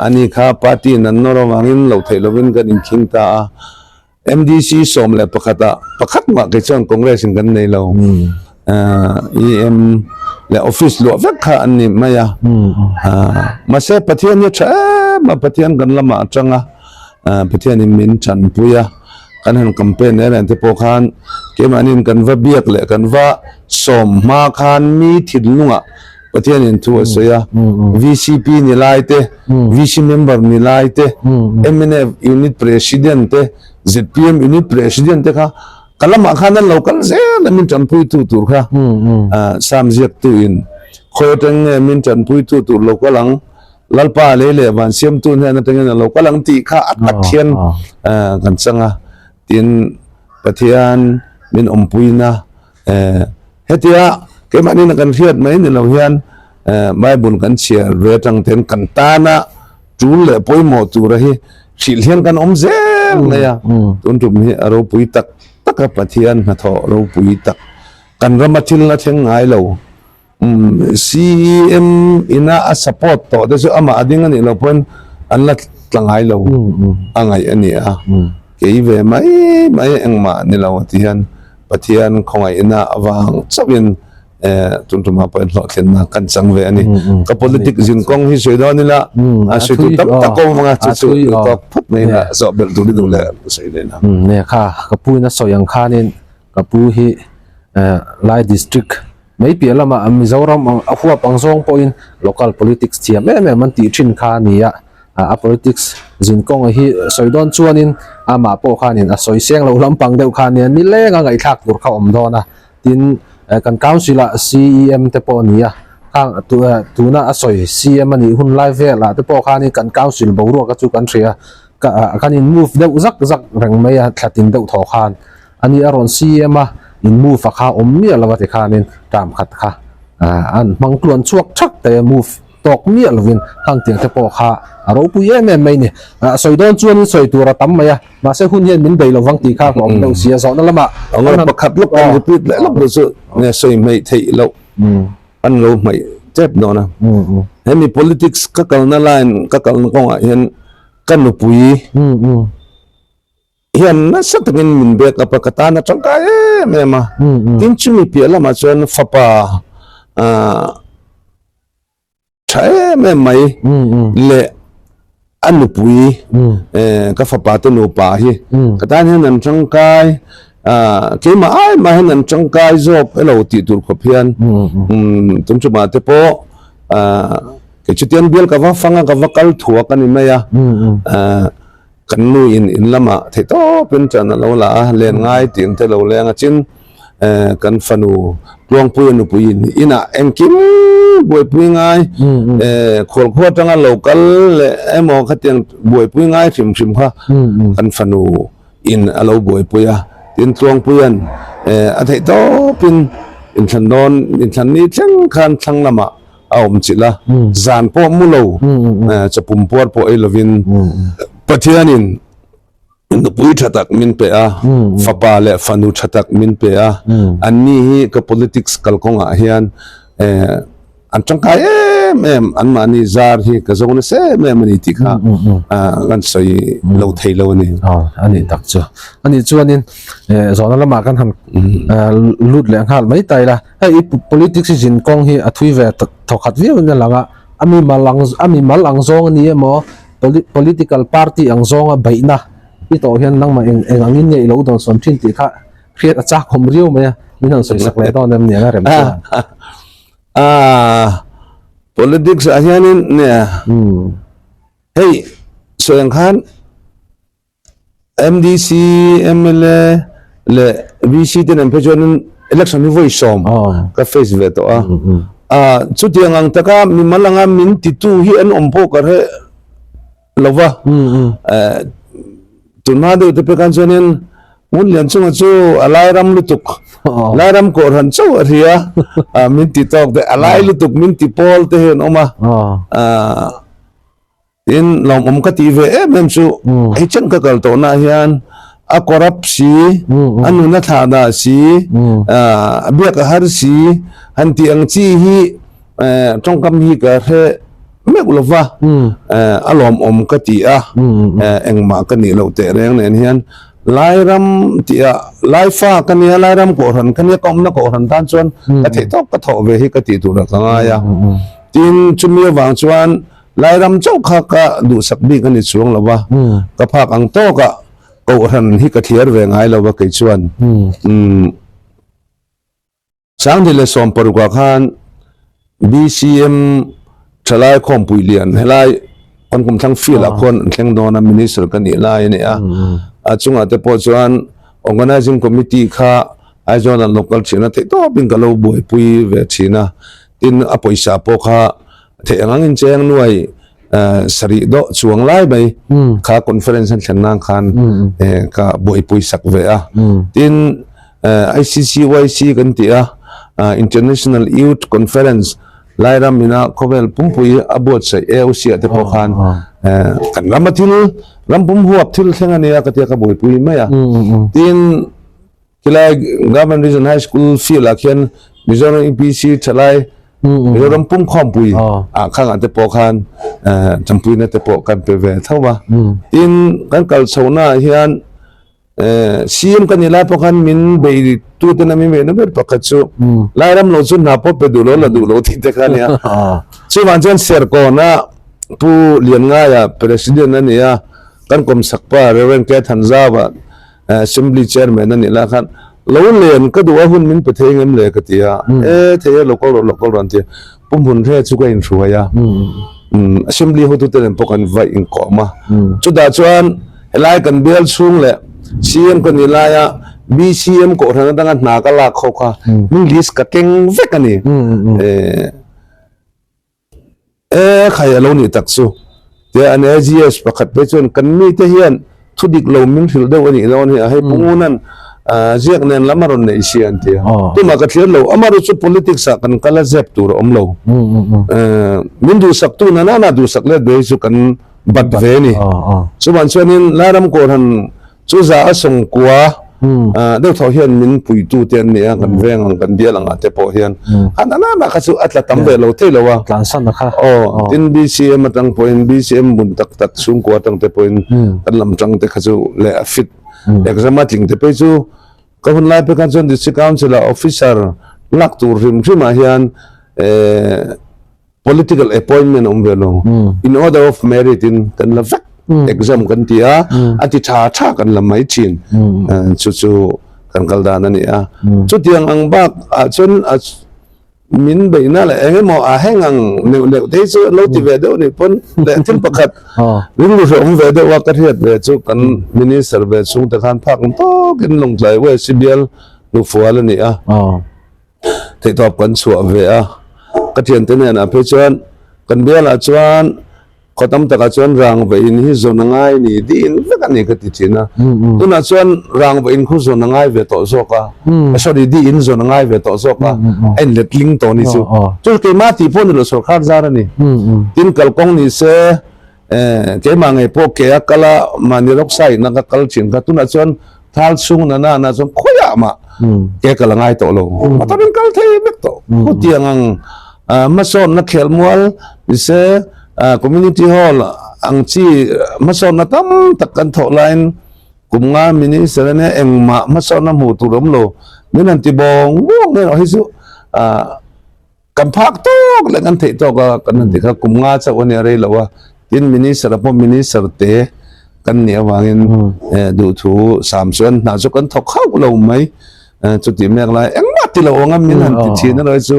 ani kha party in an nawr avangin loh theih lovin kan inkhing ta a. MDC 11 ah pakhat mah kei chuan Congress in kan nei lo. EM leh office luah vek kha an ni mai a. Mahse Pathian hi a tha em a, Pathian kan lamah a tang a, Pathianin min tanpui a, kan han campaign reng reng te pawh khan keimahniin kan va biak leh kan va sawm hma khan mi thinlungah Pathianin thu a sawi a, VCP ni lai te, VC member ni lai te, mnf unit president te, zpm unit president te kha ka lamah khan an lo kal zel a min tanpuitu tur kha Sam ziaktu in khawi atang nge min tanpuitu tur lo kal ang, Lalpa lei leh van siamtu hnen atangin a lo kal ang tih kha a tak hian kan chang a, tin Pathian min awmpuina Hetia keimahni na kan hriat mai ni lo hian Bible kan chhiar ve atang ten kan tana tul leh pawimawh tura hi hrilh hian kan awm zel mai a. Tun tum hi a ropui tak tak a, Pathian hnathawh ropui tak kan rama thil a thleng ngai lo. CEM ina a support tawh te chu amah a ding a nih loh pawn an la tla ngai lo a ngaih a ni a. Kei ve mai mai engmah ni lo ti hian Pathian khawngaihna avang chauhin tun tumah pawhin hlawhtlinna kan chang ve a ni. Ka politic zin kawng hi sawi dawn ila a sawi tur tam tak awm anga chu chu tawk phawt mai ila zawh belh tur i duh leh sawi leh na. Ne kha ka pu in a sawi ang khanin ka pu hi Lai district mai piah lamah Mizoram ang a huap ang zawng pawhin local politics thiam em em an tih thin kha a ni a. A politics zin kawng hi sawi dawn chuanin amah pawh khanin a sawi seng loh lampang deuh kha nia nileng a ngaihthlak tur kha awm dawn a. Tin, kan council ah CEM te pawh a ni a, khang tuna a sawi CM a nih hun lai velah te pawh khanin kan council boruak a chu kan hria a, kan in move deuh zak zak reng mai a thlatin deuh thaw khan a ni a rawn CEM a in move a kha awm miah lo a ti khanin term khat kha an hmang tluan chhuak thak te move tawk miah lovin hang tiang te pawh kha a ropui em em mai ni. A sawi dawn chuanin sawi tur a tam mai a, mahse hun hian min bei lovang tih kha ka awm deuh si a, zawhna lamah Ang rawh pakhat lawk kan repeat leh lawk lo chu nge sawi hmeih theih loh an lo hmeih tep dawn a. Hemi politics ka kalna line ka kalna kawngah hian ka nupui hian nasa takin min back up a, ka tan a tangkai em em a. Tin chumi piah lamah chuan fapa ah Tha em em mai leh a nupui ka fapa te nupa hi ka tan hian an tangkai keimah ai mah hian an tangkai zawk elo tih tur khawp hian tum chumah te pawh kei chutiang bial ka va fang a ka va kal thuak a ni mai a. Kan nu in in lamah theih tawpin ṭan a lo la a, len ngai tih ang te lo leng a chin kan fanu Tluangpuia nupui in inah engkim buaipui ngai khualkhua atanga lo kal leh emaw khatiang buaipui ngai hrim hrim kha kan fanu in a lo buaipui a, tin Tluangpuia'n a theih tawpin inthlan dawn inthlan ni thleng khan thlang lamah a awm chilh a, zan pawh mu lo, chawpum puar pawh ei lovin Pathianin nupui tha tak min pe a, fapa leh fanu tha tak min pe a, anni hi ka politics kalkawngah hian an tangkai em em, anmahni zar hi ka zo nasa em em a ni tih kha kan sawi lo thei lo a ni. A nih tak chu. A nih chuanin zawhna lamah kan han lut leh nghal mai ta ila. Hei i politics i zin kawng hi a thui ve thawkhat viau in a lang a, a mi mal ang a mi mal ang zawng a ni emaw political party ang zawnga beihna i tawh hian nangmah eng eng angin nge i lo dawnsawn thin tih kha hriat a chak awm riau mai a, min han sawi sak leh dawn em ni ang a rem chuan. Ah politics ah hianin nia hei sawi ang khan MDC, mla leh VC te nen phei chuanin election hi vawi sawm ka face ve tawh a. Ah chutiang ang taka mimal anga min titu hi an awm pawh ka hre lo va. Eh tunhma deuh te pek an chuanin Ngun Lian chunga chu a lai ram lutuk lai ram kawhhran chauh a hria a min ti tawk te a lai lutuk min ti pawl te hi an awm a. Ah Tin, lawmawm ka tih ve em em chu hei chen ka kal tawhnaah hian a corrupt si, a nun a thlah dah si, a biak a har si han tih ang chi hi tawngkam hi ka hre meuh lo va, a lawmawm ka ti a, engmah ka nih loh teh reng nen hian Lairam tih ah Laifa ka nia, Lairam Kohhran ka nia, ka awmna Kohhran tan chuan ka theih tawp ka thawh ve hi ka tih tur ah ka ngai a. Tin, chumi avang chuan Lairam chauh kha ka duhsak bik a ni chuang lo va, ka phak ang tawkah Kohhran hi ka thliar ve ngai lo va kei chuan. Umm. Sanghnih leh sawmparukah khan BCM Thalai Khawmpui Lian helai kan kumthlang field ah khuan an thleng dawn a, Minister ka nih lai a ni a. A chungah te pawh chuan Organising Committee kha Aizawl an lo kal thin a, theihtawpin ka lo buaipui ve thin a. Tin, a pawisa pawh kha theih ang angin cheng nuai sarih dawh chuang lai mai kha conference an thlen nan khan ka buaipui sak ve a. Tin, ICCYC kan tih a, International Youth Conference Lairam ina khawvel pumpui a buatsaih AOC ah te pawh khan kan rama thil ram pum huap thil thleng a nia ka tia ka buaipui mai a. Tin, khilai Government Region High School field ah khian Mizoram UPC thalai Mizoram pum khawmpui ah khangah te pawh khan tanpuina te pawh kan pe ve tho va. Tin, kan kal chhohnaah hian CM ka ni lai pawh khan min bei tu ten a min beihna ber pakhat chu Lairam lo chu hna pawh pe duh lo la duh lo tih te kha a nia. Chuvang chuan Serkawna Pu Lianngaia President a ni a, kan kawmsak pa Rev. K. Thanzauva Assembly Chairman a nih lai khan lo len ka duh a hun min pe thei ngem le ka ti a, e thei e lo kal rawh lo kal rawh an ti a, Pu Hmunhre chu ka inhruai a, Assembly hotute nen pawh kan va inkawm a, chutah chuan Helai kan bial chhung leh CM ka nih laia BCM kohhran atanga hna ka lak ho kha hming list ka keng vek a ni. E khai a lo nih tak chu. Tia an AGS pakhat phei chuan kan mite hian thu dik lo min hrilh deuh a nih dawn hi a hei Pungunan ziak nen lam a rawn neih si an ti a. Tumah ka thlir lo amaherawhchu chu politics ah kan kal a zep tur a awm lo. Min duhsaktu na nana duhsak let ve hi chu kan bat ve a ni. Chuvan chuanin Lairam Kohhran chu za a sawngkua deuh tho hian min puitu te an ni a, kan veng ang kan bial angah te pawh hian a na na kha chu a tla tam ve lo thei lo a. Tlansan a kha. Aw, tin BCM atang pawhin BCM bun tak tak chhungkua atang te pawhin kan lam tang te kha chu leh a fit exam a tling te phei chu ka hun lai phei khan chuan District Council ah officer lak tur hrim hrim ah hian Political appointment awm ve lo. In order of merit in kan la vek exam kan ti a, a ti tha tha kan la mai thin. Chu chu kan kal dan a ni a. Chutiang ang bak ah chuan min beihna leh eng emaw a heng ang neuh neuh te hi chu an lo ti ve deuh nih pawn leh thil pakhat rilru hrehawm ve deuh a ka hriat ve chu kan minister ve chhung te khan phak ang tawkin Lawngtlai West bial hnufual a ni a. Theihtawp kan chhuah ve a, ka thiante hnenah phei chuan kan bialah chuan khaw tam takah chuan rangva in hi zawn a ngai ni diin vek a ni ka ti thin a, tunah chuan rangva in khu zawn a ngai ve tawh zawk a, sorry di in zawn a ngai ve tawh zawk a, a inletling tawh ni chu, chu keimah tih pawh ni lo sawrkar zar a ni, tin kalkawng ni se. Keimah ngei pawh ke a kal a, mahni rawksa inah ka kal thin kha. Tunah chuan thal chhung na na na chuan khawiah mah ke kal a ngai tawh lo. Motor in kal thei vek tawh. Khutiang ang hmasawnna khelmual nise community hall ang chi hmasawnna tam tak kan thawh laiin kum nga minister ania engmah hmasawnna hmuh tur awm lo. Min han ti bawng bawng erawh hi chu Kan phak tawk leh kan theih tawk a kan han ti kha kum nga chauh a nia rei lo a, tin minister a pawh minister te kan nih avangin duhthu sam chuan hna chu kan thawk hauh lo mai, chutih mek lai engmah ti lo ang a min han ti thin erawh hi chu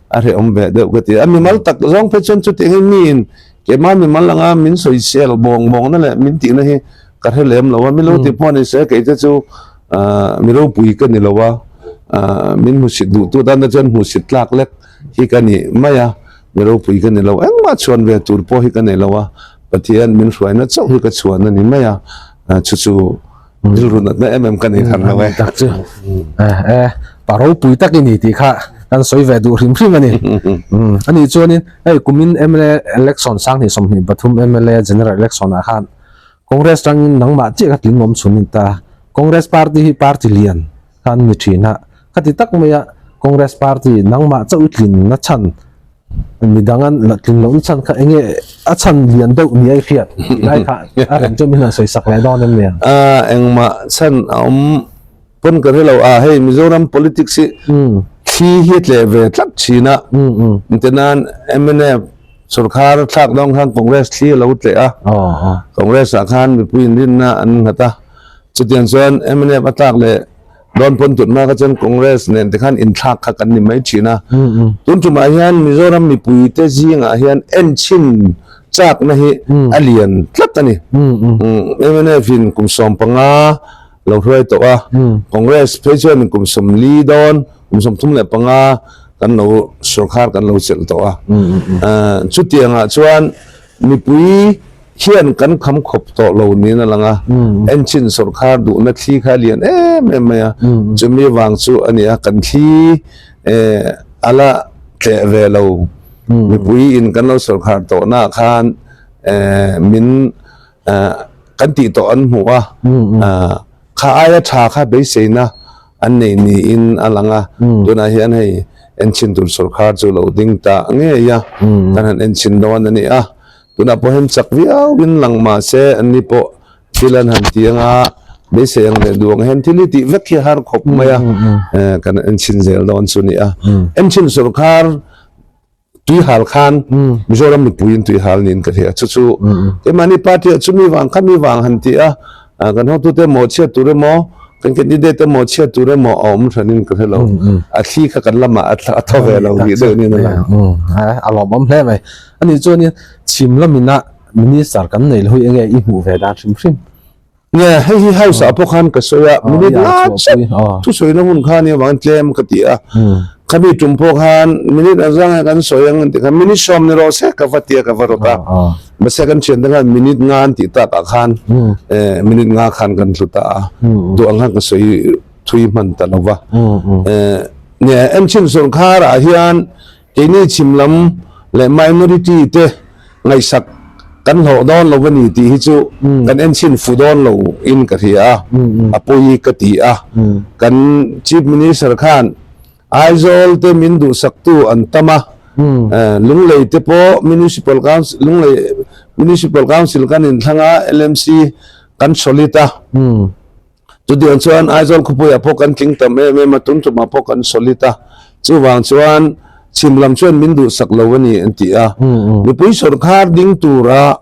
a hrehawm ve deuh ka ti a, mimal tak zawng phei chuan chutih hi miin keimah mimal anga min sawisel bawng bawngna leh min tihna hi ka hre lem lo a, mi lo ti pawh ni se kei te chu Mi ropui ka ni lo a, min hmusit duhtu tan te chuan hmusit tlak lek hi ka ni mai a, mi ropui ka ni lo, engmah chhuan ve tur pawh hi ka nei lo a, Pathian min hruaina chauh hi ka chhuan a ni mai a, chu chu rilru natna em em ka nei hran lo e. Tak chu e, pa ropui tak i ni tih kha kan sawi ve duh hrim hrim a ni. Anih chuanin hei kumin mla election 20 23 mla general election ah khan Congress tangin nangmah chiah kha tling awm chhun in ta. Congress party hi party lian kha an ni thin a, khati tak maia Congress party nangmah chauh i tlinna chhan midang an la tlin lohna chhan kha enge a chhan lian deuh ni a i hriat tih lai kha a rem chu min han sawi sak leh dawn em nia? Engmah chhan a awm pawn ka hre lo a, hei Mizoram politics hi thli hi a tleh ve tlat thin a, engtinan mnf Sorkar thlak dawng khan Congress thli a lo tleh a, Congress ah khan mipui inrinna an nghat a, chutiang chuan mnf a tlak leh dawn pawn tut hma kha chuan Congress nen te khan inthlak kha kan ni mai thin a. Tun tumah hian Mizoram mipui te zingah hian enchhin chakna hi a lian tlat a ni. Mnf in kum 15 lo hruai tawh a, Congress phei chuan kum 40 dawn, kum 35 kan lo sorkar kan lo chelh tawh a. Chutiangah chuan mipui hian kan kham khawp tawh lo niin a lang a, enchhin sorkar duhna thli kha a lian em em mai a, chumi vang chu a ni a, kan thli a la tleh ve lo, mipui in kan lo sorkar tawhnaah khan min kan tih tawh an hmuh a, kha aia tha kha beiseina an nei niin a lang a, tunah hian hei enchhin tur sorkar chu lo ding ta ngei a, kan han enchhin dawn a ni a, tunah pawh hian chak viauin lang mah se an ni pawh thil an han ti anga beisei ang leh duh ang hian thil hi tih vek hi a har khawp mai a, kan enchhin zel dawn chu a ni a, enchhin sorkar Tui hal khan Mizoram mipuiin tui hal niin ka hria. Chu chu keimahni party ah chumi vang khami vang han ti a, kan hotute emaw chhiat tur emaw, kan candidate emaw chhiat tur emaw a awm hranin ka hre lo. A thli kha kan lamah a thaw ve lo rih deuh niin a lang. A lawmawm hle mai. Ani chuanin chhim lamina minister kan nei lo hi enge i hmuh ve dan hrim hrim? Nge, hei hi house ah pawh khan ka sawi a, minute nga chiah thusawina hun kha nia vangin tlem ka ti a, khami tum pawh khan minute a zang e kan sawi ang an ti khan minute sawm ni rawh se ka va ti a ka va rawt a, mahse kan thiante khan minute nga an tih tak ah khan minute nga khan kan hlu ta a, duh ang khan ka sawi thui hman ta lo va. Nge, enchhin sawrkhar ah hian Keini chhim lam leh minority te ngaihsak kan hlawh dawn lo a ni tih hi chu kan enchhin fu dawn lo in ka hria a, a pawi ka ti a. Kan Chief Minister khan Aizawl te min duhsaktu an tam a, Lunglei te pawh Municipal Council Lunglei Municipal Council kan inthlang a, LMC kan solid a. Chutiang chuan Aizawl khawpuiah pawh kan tling tam em em a, tun tumah pawh kan solid a, chuvang chuan chhim lam chuan min duhsak lo a ni an ti a. Mipui sawrkar ding tura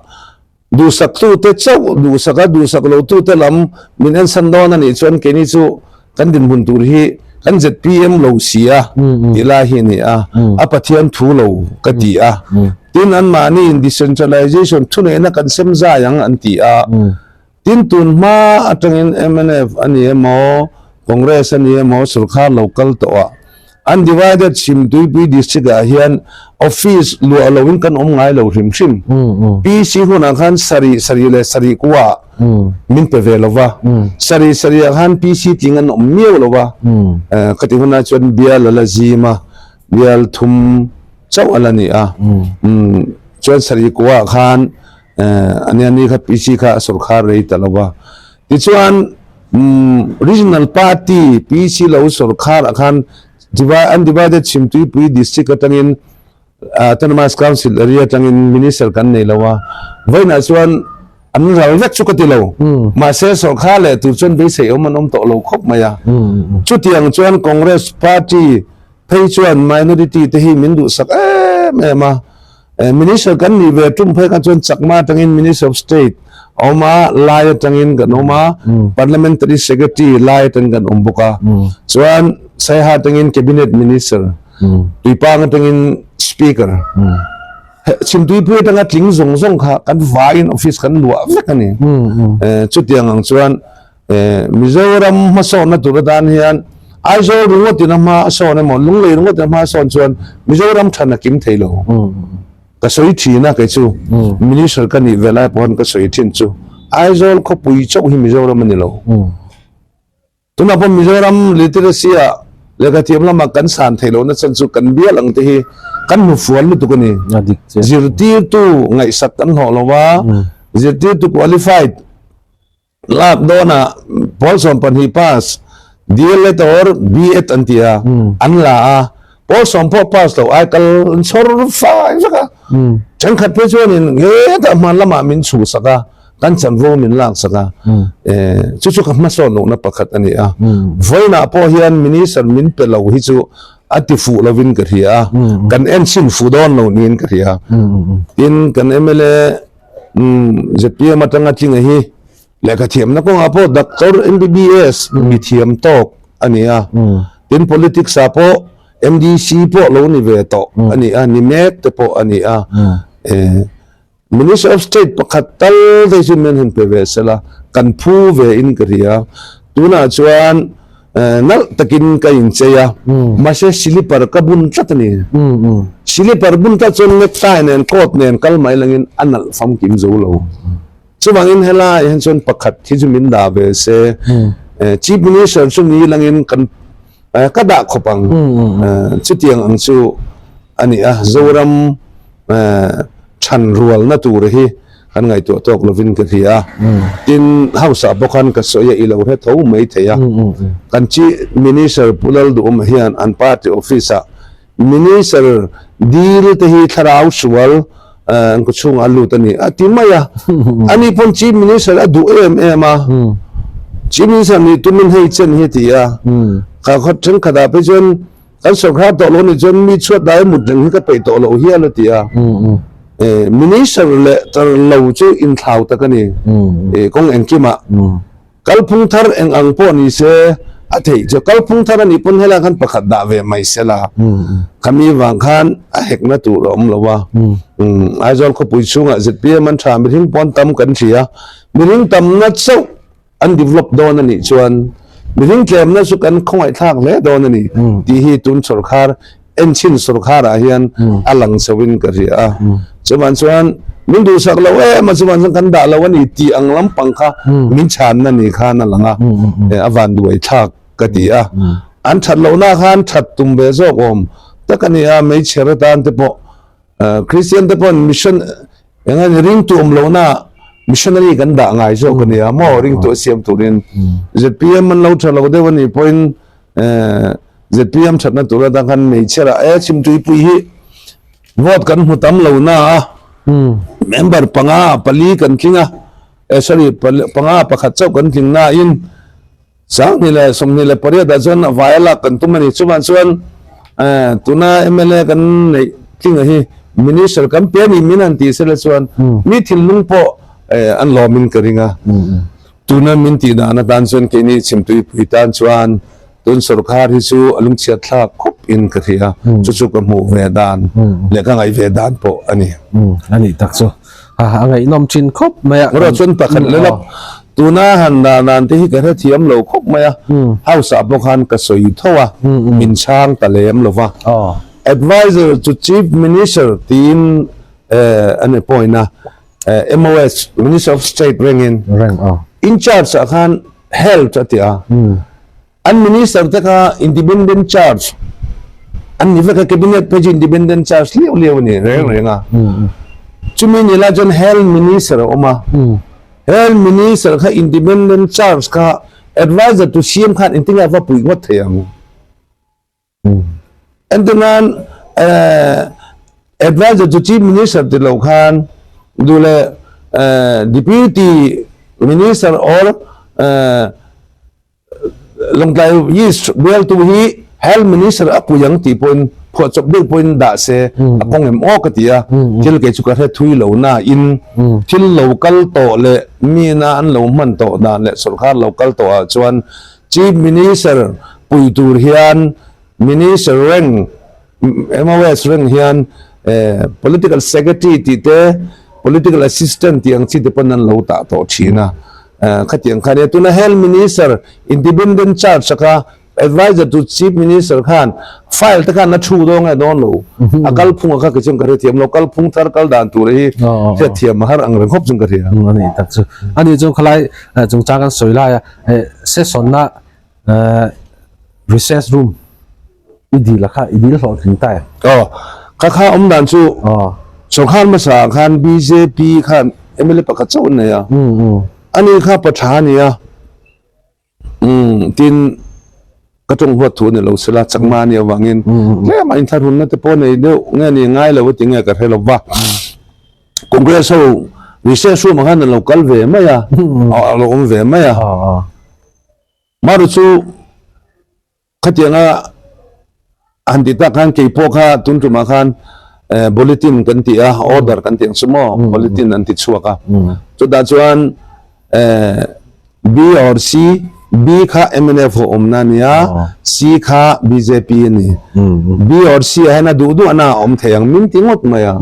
duhsaktute chauh duhsak a, duhsak lotute lam min ensan dawn a nih chuan keini chu kan dinhmun tur hi kan zpm lo si a tih lai hi a ni a, a Pathian thu lo ka ti a. Tin, anmahniin decentralization thuneihna kan sem zai ang an ti a. Tin, tun hma atangin mnf a ni emaw, Congress a ni emaw sorkar lo kal tawh a, undivided Chhimtuipui District ah hian office luah loin kan awm ngai lo hrim hrim. PC hunah khan sarih sarih leh sarih kuah min pe ve lo va, sarih sarih ah khan PC tling an awm miau lo va, khati hunah chuan bial a la zim a, bial thum chauh a la ni a, chuan sarih kuah khan Ania ni kha PC kha a sorkar rei ta lo va. Tichuan Regional Party PC lo sorkar ah khan Undivided Chhimtuipui District atangin Autonomous Council area atangin Minister kan nei lo a. Vawiinah chuan an ral vek chu ka ti lo. Mahse sorkar leh tur chuan beisei awm an awm tawh lo khawp mai a. Chutiang chuan Congress Party phei chuan minority te hi min duhsak em em a. Minister kan nih ve tum phei kha chuan Chakma atangin Minister of State a awm a, Lai atangin kan awm a, Parliamentary Secretary Lai atangin kan awm bawk a. Chuan Saiha atangin Cabinet Minister, Tuipang atangin Speaker. Chhimtuipui atanga tling zawng zawng kha kan vaiin office kan luah vek a ni. Chutiang ang chuan Mizoram hmasawnna tur atan hian Aizawl ringawtin a hma a sawn emaw, Lunglei ringawtin a hma a sawn chuan Mizoram than a kim thei lo. Ka sawi thin a kei chu, Minister ka nih ve lai pawh khan ka sawi thin chu, Aizawl khawpui chauh hi Mizoram a ni lo. Tunah pawh Mizoram literacy ah lehkhathiam lamah kan san thei lohna chhan chu kan bial ang te hi kan hnufual lutuk a ni. Zirtirtu ngaihsak kan hlawh lo a, zirtirtu qualified. Lak dawnah pawl 12 pass DLEd or BEd an ti a, an la a, pawl sawm pawh pass lo ai kal an chhawr fai vek a. Thenkhat phei chuanin hetah hman lamah min chhuhsak a, kan chanvo min laksak a. Chu chu ka hmasawn lohna pakhat a ni a. Vawiinah pawh hian minister min pe lo hi chu a ti fuh lovin ka hria a, kan enchhin fuh dawn lo niin ka hria. Tin, kan mla ZPM atanga tlinga hi lehkha thiamna kawngah pawh Doctor MBBS mi thiam tawk a ni a, tin politics ah pawh MDC pawh lo ni ve tawh a ni a, ni mek te pawh a ni a, Minister of State pakhat tal te chu min han pe ve sela kan phu ve in ka hria, tunah chuan Nalh takin ka inchei a, mahse silipar ka bun tlat a ni. Silipar bun tlat chuan necktie nen coat nen kal mai langin a nalh famkim zo lo. Chuvangin helai hian chuan pakhat hi chu min dah ve se, Chief Minister chu ni langin kan ka dah khawp ang. Chutiang ang chu a ni a, Zoram than rualna tur hi kan ngaihtuah tawk lovin ka hria a, tin House ah pawh khan ka sawi a i lo hre tho mai thei a, kan Chief Minister Pu Lalduhawma hian an party office ah Minister dil te hi thlarau sual an khaw chhungah a lut a ni a ti mai a, ani pawn Chief Minister a duh em em a, Chief Minister nih tumin hei chen hi a ti a, kha khaw thenkhatah phei chuan Kan sorkar tawh lo nih chuan mi chhuat dai mut reng hi ka peih tawh loh hial a ti a. Minister leh tar lo chu inthlau tak a ni. Kawng engkimah kalphung thar eng ang pawh ni se a theih chu kalphung thar a nih pawn helai khan pakhat dah ve mai se la. Khami vang khan a hekna tur a awm lo a. Aizawl khawpui chhungah zpm an tha mihring pawn tam kan hria. Mihring tamna chauh an develop dawn a nih chuan mihring tlemna chu kan khawngaihthlak hle dawn a ni tih hi tun sawrkhar enchhin sawrkharah hian a lang chhoin ka hria a. Chuvan chuan min duhsak lo em a chuvan chuan kan dah lo a ni tih ang lampang kha min chhanna ni khan a lang a, a van duaithlak ka ti a. An that lohna khan that tum ve zawk awm tak a ni a, hmeichhe atan te pawh Christian te pawn mission eng a ni ringtu awm lohna missionary kan dah ngai zawk a nia maw ringtu a siam turin ZPM an lo tha lo deuh a nih pawhin ZPM thatna tur atang khan hmeichhia e chhimtuipui hi vote kan hmu tam lo na a member panga pali kan tling a eh sorry panga pakhat chauh kan tling na in 2028 ah chuan a vai a lak kan tum a ni. Chuvang chuan tuna mla kan neih tlinga hi Minister kan pe a ni min han tih sela chuan mi thinlung pawh an lawmin ka ring a. Tuna min tih dan atan chuan keini chhimtuipui tan chuan tun sorkar hi chu a lungchhiat thlak khawp in ka hria. Chu chu ka hmuh ve dan leh ka ngaih ve dan pawh a ni. A nih tak chu. A ngaihnawm thin khawp mai a. Erawh chuan pakhat leh lawk tuna han dah dan te hi ka hrethiam lo khawp mai a, house ah pawh khan ka sawi tho a, min chhang ta lem lo va. Adviser to Chief Minister tiin an appoint a, MOS, Minister of State rengin in charge ah khan Health a ti a. An minister te kha independent charge an ni vek a, cabinet phei chu independent charge liau liau a ni reng reng a. Chumi ni lai chuan health minister a awm a, health minister kha independent charge kha advisor tu siam khan engtin nge a va puih ngawt thei ang? Entir nan advisor tu chief minister ti lo khan duh leh deputy minister or Lawngtlai East bialtu hi Health Minister a pui ang tih pawhin phuahchawp deuh pawhin dah se a kawng em aw ka ti a, thil kei chu ka hre thui lo na in thil lo kal tawh leh mina an lo hman tawh dan leh sawrkar lo kal tawh ah chuan Chief Minister pui tur hian Minister reng MOS reng hian Political Secretary tih te, Political Assistant tih ang chi te pawn an lo tah tawh thin a. Khatiang kha nia tuna Health Minister Independent Charge a kha Advisor to Chief Minister khan file te khan a thu dawn nge dawn lo. A kalphung a kha kei chuan ka hrethiam lo, kalphung thar kal dan tur hi hriatthiam a har ang reng khawp chuan ka hria. A nih tak chu. A nih chuan khalai chungchang kan sawi lai a, session na recess room I dil a kha i dil hlawhtling ta em? Aw, kha kha awm dan chu sawrkar hmasa ah khan bjp khan mla pakhat chauh an nei a. Ani kha pa tha a ni a, umm tin ka tawng huat thu a ni lo sela chakma a nih avangin tlem a inthlahrunna te pawh nei deuh nge a ni ngai lo a ti nge ka hre lo va. Congress ho recess room ah khan an lo kal ve mai a, a lo awm ve mai a. Maru chu Khatianga han ti tak khan kei pawh kha tun tumah khan bulletin kan ti a, order kan ti ang chu maw, bulletin an ti chhuak a. Chutah chuan B or C, B kha mnf ho awmna a ni a, C kha bjp a ni. B or C ah hian a duh duh ana a awm thei ang min ti ngawt mai a.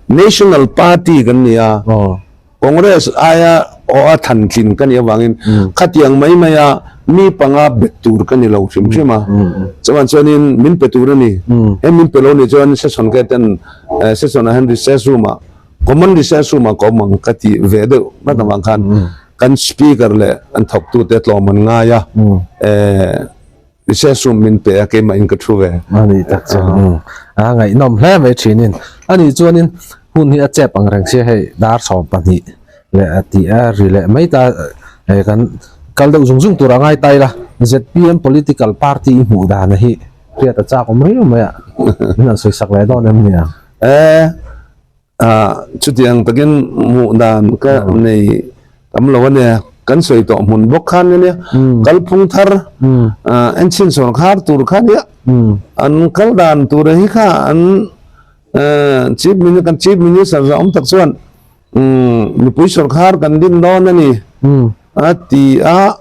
National party kan ni a. Congress aia aw a than tlin ka nih avangin khatiang mai maia mi panga bet tur ka ni lo hrim hrim a. Chuan chuanin min pe tur a ni. He min pe lo nih chuan session ke ten session ah hian recess room ah common recess room ah ka awm ang ka ti ve deuh nghat avang khan kan speaker leh an thawktute tlawm an ngai a. Recess room min pe a, keimah in ka thu ve. A nih tak chu. A ngaihnawm hle mai thinin. A nih chuanin hun hi a chep ang reng sia hei dar 12 leh a tih a ri leh mai ta hei kan kal deuh zung zung tur a ngai ta ila zpm political party i hmuh dan hi hriat a chak awm riau mai a min han sawi sak leh dawn em nia. E Ah, chutiang takin hmuh dan ka nei tam lo a nia, kan sawi tawh hmun bawk khan a nia, kalphung thar enchhin sawrkhar tur kha nia, an kal dan tur hi kha an Chief Minister kan Chief Minister zawng tak chuan mipui sawrkhar kan din dawn a ni a ti a.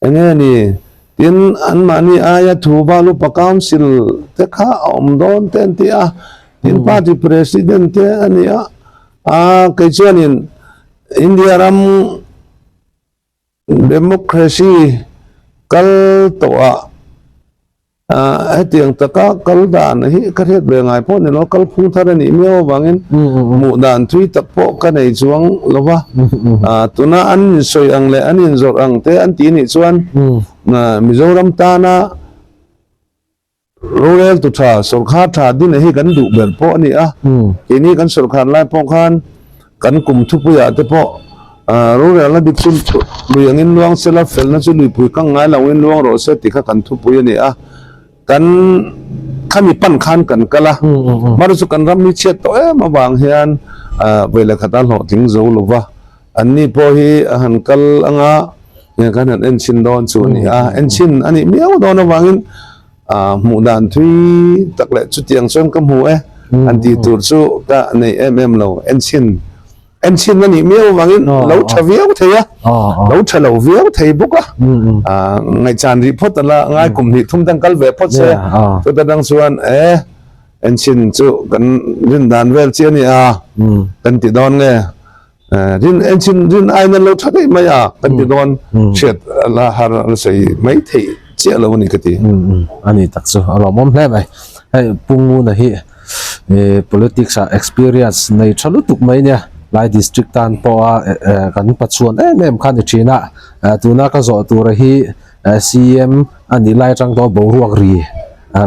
Enge ni? Tin, anmahni aia thu val upa council te kha a awm dawn te an ti a, tin party president te a ni a, a kei chuanin India ram democracy kal tawhah Hetiang taka kal dan hi ka hriat ve ngai pawh ni lo, kal phung thar a nih miau avangin hmuh dan thui tak pawh ka nei chuang lo va. Tuna an insawi ang leh an inzawrh ang te an tih nih chuan Mizoram tana roreltu tha, sawrkhar tha din hi kan duh ber pawh a ni a. Keini kan sawrkhar lai pawh khan Kan kum thupuiah te pawh rorelna dik chu lui angin luang se la, felna chu luipui kang ngai lo in luang rawh se tih kha kan thupui a ni a. Kan khami pan khan kan kal a, hmar chu kan ram hi chhiat tawh em avang hian vawi leh khat a hlawhtling zo lo va, anni pawh hi a han kal anga kan han enchhin dawn chu a ni a, enchhin a nih miau dawn avangin Hmuh dan thui tak leh chutiang chuan ka hmu e an tih tur chu ka nei em em lo. Enchhin enchhin a nih miau avangin lo tha viau thei a, lo tha lo viau thei bawk a. Ngaihchan rih phawt a la ngai kum hnih thum dang kal ve phawt se chuta dang chuan e enchhin chu kan rin dan vel chi a ni a kan ti dawn nge. Rin enchhin rin aina lo tha daih mai a kan ti dawn hriat la har la sawi mai theih chiah lo a ni ka ti. A ni tak chu a lawmawm hle mai. Hei Pu Nguna hi politics ah experience nei tha lutuk mai nia Lai district tan pawha kan pachuan em em kha ni thin a. Tuna ka zawh tura hi CM a nih lai atang tawh boruak ri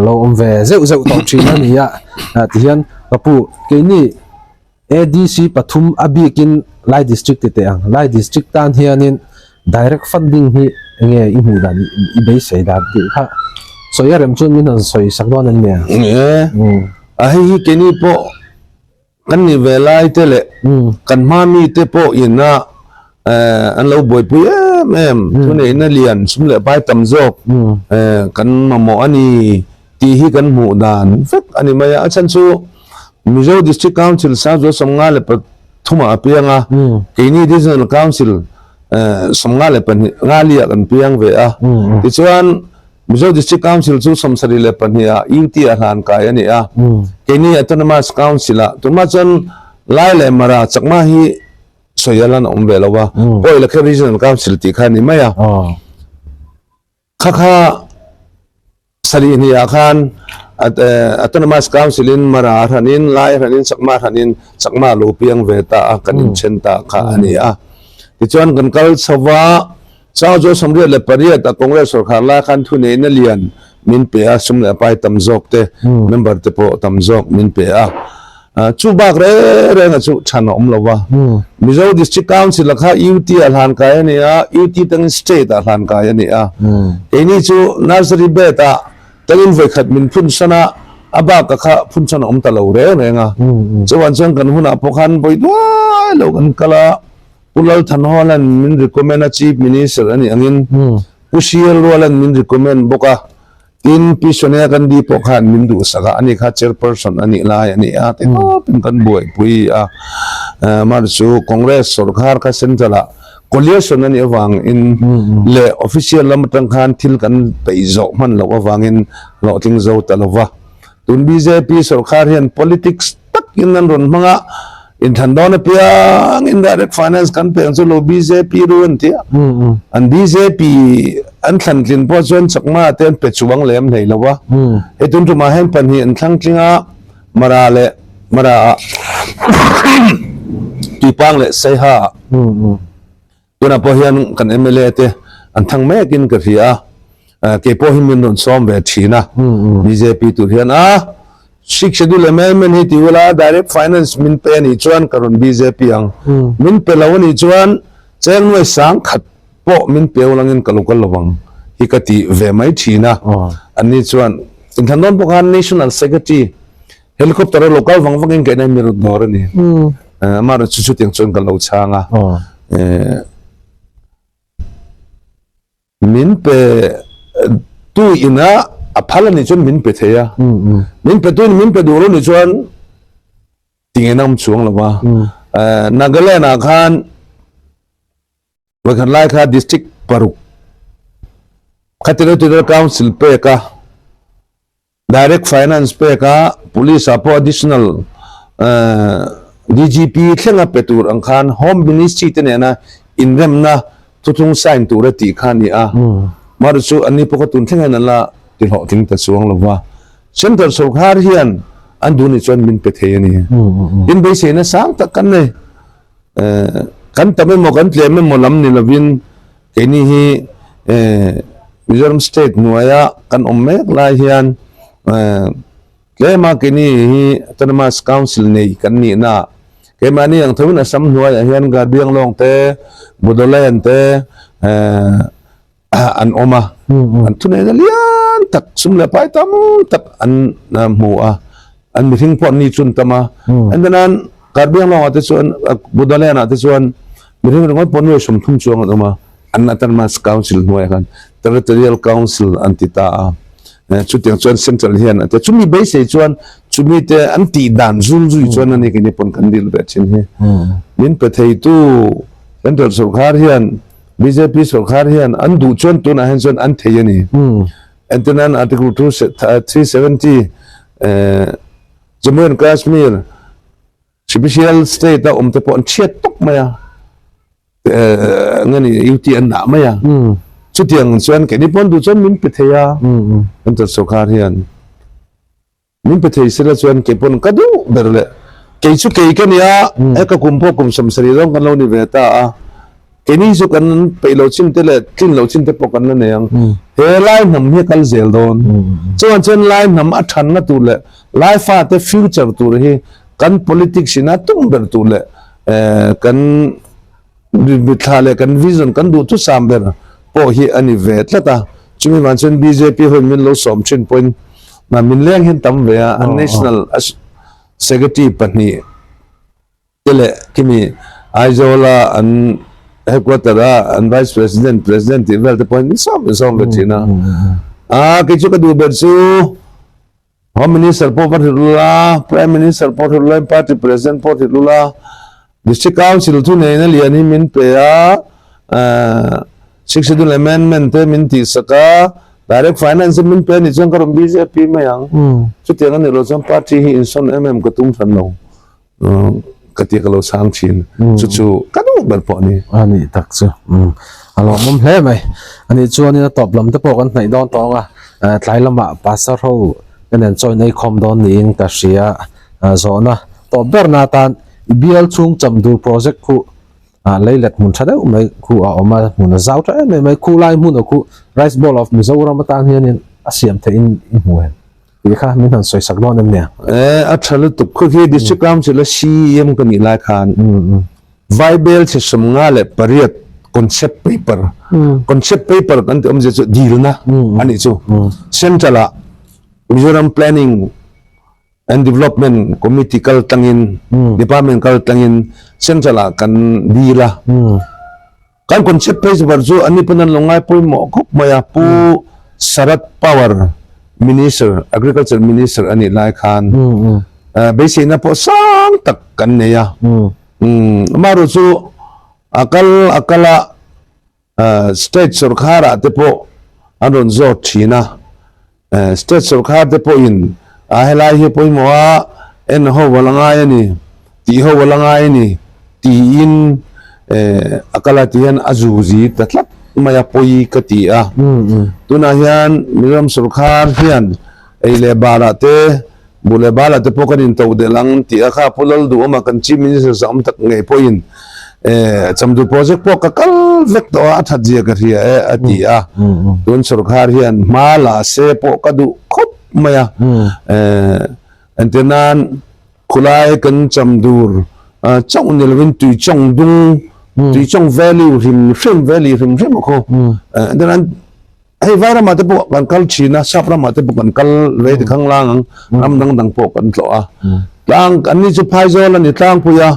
lo awm ve zeuh zeuh tawh thin a ni a. Tihian ka pu keini ADC pathum a bikin Lai District ti teh ang. Lai District tan hianin direct funding hi enge i hmuh dan i beisei dan tih kha sawi a rem chuan min han sawi sak dawn em nia? E, a hei hi keini pawh kan nih ve lai te leh kan hma mi te pawh ina an lo buaipui em em thuneihna lian sum leh pai tam zawk kan mamawh a ni tih hi kan hmuh dan vek a ni mai a. A chhan chu Mizo District Council 1953 ah a piang a, keini Regional Council 92 ngaliah kan piang ve a. Tichuan Mizo District Council chu 72 ah UT ah hlan kai a ni a, keini Autonomous Council ah tunhma chuan Lai leh Mara Chakma hi sawi a lan a awm ve lo va, Pawi Lakhe Regional Council tih kha a ni mai a. Kha kha sarih hniah khan Autonomous Council in Mara hranin, Lai hranin, Chakma hranin Chakma lo piang ve ta a, kan inthen ta kha a ni a. Tichuan kan kal chho va, Chau 88 a Congress sawrkhar lai khan thuneihna lian min pe a, sum leh pai tam zawk te, member te pawh tam zawk min pe a. Chu bak reng renga chu chhan a awm lo va. Mizo District Council a kha UT ah hlan kai a ni a, UT tangin State ah hlan kai a ni a. Keini chu Nursery bed ah tangin vawikhat min phun san a, a bak a kha phun san a awm ta lo reng reng a. Chuan chuan kan hunah pawh khan vawi duai lo kan kal a, Pu Lalthanhawla'n min recommend a Chief Minister a nih angin Pu Sial Ruala'n min recommend bawk a. Tin, Pi Sonia Gandhi pawh khan min duhsak a, ani kha chairperson a nih lai a ni a, ti tawpin kan buaipui a. Mar chu Congress sorkar kha central ah coalition a nih avangin leh official lam atang khan thil kan peih zawh hman loh avangin hlawhtling zo ta lo va. Tun bjp sorkar hian politics takin an rawn hmang a, inthlan dawn apiang indirect finance kan pek ang chu lo bjp ru an ti a, an bjp an thlan tlin pawh chuan chakma te an pe chuang lem hlei lo a, hei tun tumah hian pahnih an thlang tling a, Mara leh Mara ah Tuipang leh Saiha ah. Tunah pawh hian kan mla te an thang mekin ka hria a, kei pawh hi min rawn sawm ve thin a, bjp tur hian a Sixth Schedule Amendment hi ti ula direct finance min pe anih chuan ka rawn bjp ang, min pe lo anih chuan cheng nuai sang khat pawh min pe ulangin ka lo kal lovang hi ka ti ve mai thin a, anni chuan inthlan dawn pawh khan National Secretary Helicopter a lo kal vang vangin ka inah mi rawn dawr a ni. Amaherawhchu chu chutiang chuan ka lo chhang a. Min pe tu ina a phal a nih chuan min pe thei a. Min pe tu in min pe duh lo nih chuan tinge na awm chuang lo va. Nagaland ah khan Vawikhat lai kha District paruk kha Territorial Council pek a. Direct Finance pek a, Police ah pawh additional DGP thlenga pe tur ang khan Home Ministry te nena inremna thuthlung sign tur a tih kha a ni a. Mahre chu anni pawh kha tun thleng hian an la ti hlawhtling ta chuang lo va. Central sorkar hian an duh nih chuan min pe thei a ni. Tin beiseina sang tak kan nei. Kan tam emaw kan tlem emaw lam ni lovin Keini hi Mizoram state hnuaia kan awm mek lai hian tlema keini hi Autonomous Council nei kan nihna keimahni ang thoin Assam hnuaiah hian Garbianglong te Bodoland te an awm a, an thuneihna lian tak sum leh pai tam tak an hmu a, an mihring pawh an ni chun tam a, engtinan Karbianglong ah te chuan Bodoland ah te chuan mihring ringawt pawh nuai 30 chuang an awm a, an Autonomous Council hnuaiah khan Territorial Council an ti ta a, chutiang chuan Central hian an ti a, chumi beisei chuan chumi te an tih dan zul zui chuan ani keini pawn kan dil ve thin hi. Min pe theitu Central sorkar hian bjp sorkar hian an duh chuan tunah hian chuan an thei a ni. Entirnan Article 370 Jammu and Kashmir Special State a awm te pawh an chhiat tawp mai a, nge ni UT an dah mai a. Chutiang chuan keini pawn duh chuan min pe thei a, Central Sorkar hian min pe thei sela chuan kei pawn ka duh ber leh kei chu kei ka nia, he ka kum pawh kum 70 zawng kan lo ni ve ta a. Keini chu kan peih loh chin te leh tlin loh chin te pawh kan la nei ang. He lai hnam hi a kal zel dawn. Chuan chuan lai hnam a thanna tur leh lai fate future tur hi kan politics in a tum ber tur leh kan mitthla leh kan vision kan duhthusam ber pawh hi a ni ve tlat a. Chumi vang chuan bjp hoin min lo sawm thin pawhin min leng hian tam ve a, an national secretary pahnih Te leh khimi Aizawl-a an headquarter-a an Vice President, President tih vel te pawhin min sawm min sawm ve thin a. A kei chu ka duh ber chu Home Minister pawh va hrilh ula, Prime Minister pawh hrilh ula, Party President pawh hrilh ula, District Council thuneihna lian hi min pe a, Sixth Schedule Amendment te min tihsak a, Direct Finance te min pe a nih chuan ka rawn bjp mai ang. Chutiang a nih loh chuan Party hi insawn em em ka tum hran lo. Ka tia ka lo chhang thin chu chu ka duh ber pawh a ni. A nih tak chu a lawmawm hle mai. A nih chuanin a tawp lam te pawh kan hnaih dawn tawng a, tlai lamah pastor ho ka nen chaw in ei khawm dawn niin ka hria. Zawhna tawp berna atan i bial chhung chamdur project khu lei let hmun tha deuh mai khu a awm a, hmun a zau tha em em mai. Khu lai hmun a khu Rice Bowl of Mizoram atan hianin a siam theihin i hmu em? Tih kha min han sawi sak dawn em nia? E, a tha lutuk. Khaw khi District Council a CEM ka nih lai khan Vaibel chhe 58 concept paper, concept paper kan tih awmzia chu dilna a nih chu. Central ah Mizoram Planning and Development Committee kal tlangin, Department kal tlangin Central ah kan dil a. Kan concept paper chu ani pawn an lo ngai pawimawh khawp mai a, Pu Sharad Pawar Minister, Agriculture Minister a nih lai khan beiseina pawh sang tak kan nei a. Amaherawh chu a kal a kal a, state sawrkharah te pawh an rawn zawt thin a. State sawrkhar te pawhin a helai hi pawimawh a, en ho a la ngai a ni, tih ho a la ngai a ni tiin a kal a ti hian a zu zi ta tlat mai a, pawi ka ti a. Tunah hian Mizoram sawrkhar hian ei leh barah te, buh leh balah te pawh kan intoh delh ang tih a kha Pu Lalduhawma kan Chief Minister zah awm tak ngei pawhin Chamdur project pawh ka kal vek tawh a, a that zia ka hria e a ti a. Tun sawrkhar hian hma la se pawh ka duh khawp mai a. Entir nan khulai kan Chamdur chauh ni lovin Tuichawng dung, Tuichawng Valley hrim hrim, Valley hrim hrim a khaw. Entir nan Hei vai ramah te pawh kan kal thin a, sap ramah te pawh kan kal ve ti khang lang ang, ram dang dang pawh kan tlawh a. Tlang an ni chu Phaizawl a ni tlangpui a,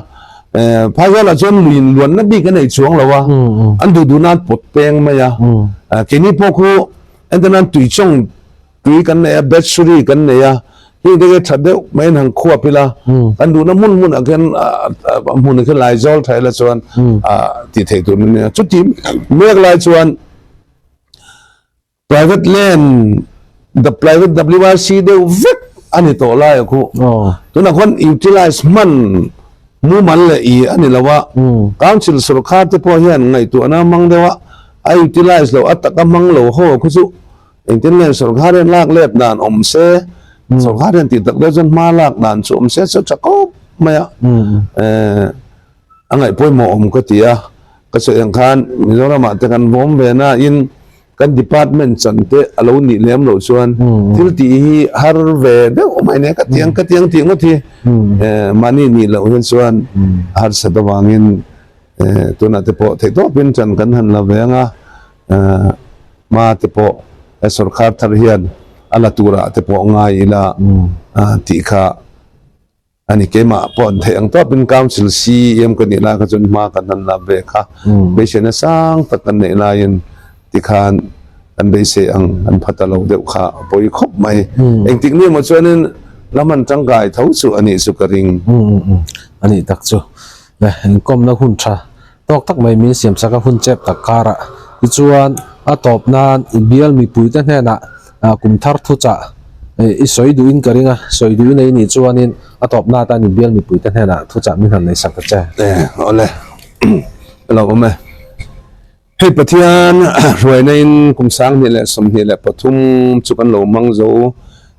Phaizawl ah chuan lui in luanna bik a nei chuang lo a, an duh duh nan pawt peng mai a. Keini pawh khu entir nan tuichawng tui kan nei a, battery kan nei a, heng te khi tha deuh mai in han khuap ila, kan duhna hmun hmunah khian hmun ah khian laizawl tha ila chuan tih theih tur a nia. Chuti mek lai chuan. Private land the private WRC deuh vek a ni tawh lai a khu. Tunah khuan utilize hman mumal leh i a ni lo a, Council sorkar te pawh hian ngaihtuahna hmang deuh a, a utilize lo a taka hmang lo haw khu chu engtin nge sorkar hian lak let dan awm se, sorkar hian tih tak deuh chuan hma lak dan chu awm se chu tha khawp mai a. A ngaih pawimawh awm ka ti a, ka sawi ang khan Mizoramah te kan vawm ve nain kan department chan te a lo nih lem loh chuan thil tih hi har ve deuh mai nia ka ti ang ka ti ang tih ngawt hi mahni nih loh hian chuan a harsat avangin tunah te pawh theihtawpin chan kan han la ve ang a, hma te pawh he sawrkhar thar hian a la turah te pawh ngai ila tih kha. A ni keimah pawh an theih ang tawpin Council CEM ka nih lai kha chuan hma kan han la ve kha. Beiseina sang tak kan neih laiin tikhan kan beisei ang an pha ta lo deuh kha a pawi khawp mai. Engtik ni emaw chuanin lam han tangkai tho chu a nih chu ka ring. A nih tak chu. Le inkawmna hun tha tawk tak mai min siam sak a hun chep tak karah tichuan a tawp nan i bial mipuite hnenah kum thar thuchah i sawi duhin ka ring a, sawi duh i nei nih chuanin a tawp na atan i bial mipuite hnenah thuchah min han nei sak ta che. E awle ka lo awm e. Hei Pathian hruaina in kum 2023 chu kan lo hmang zo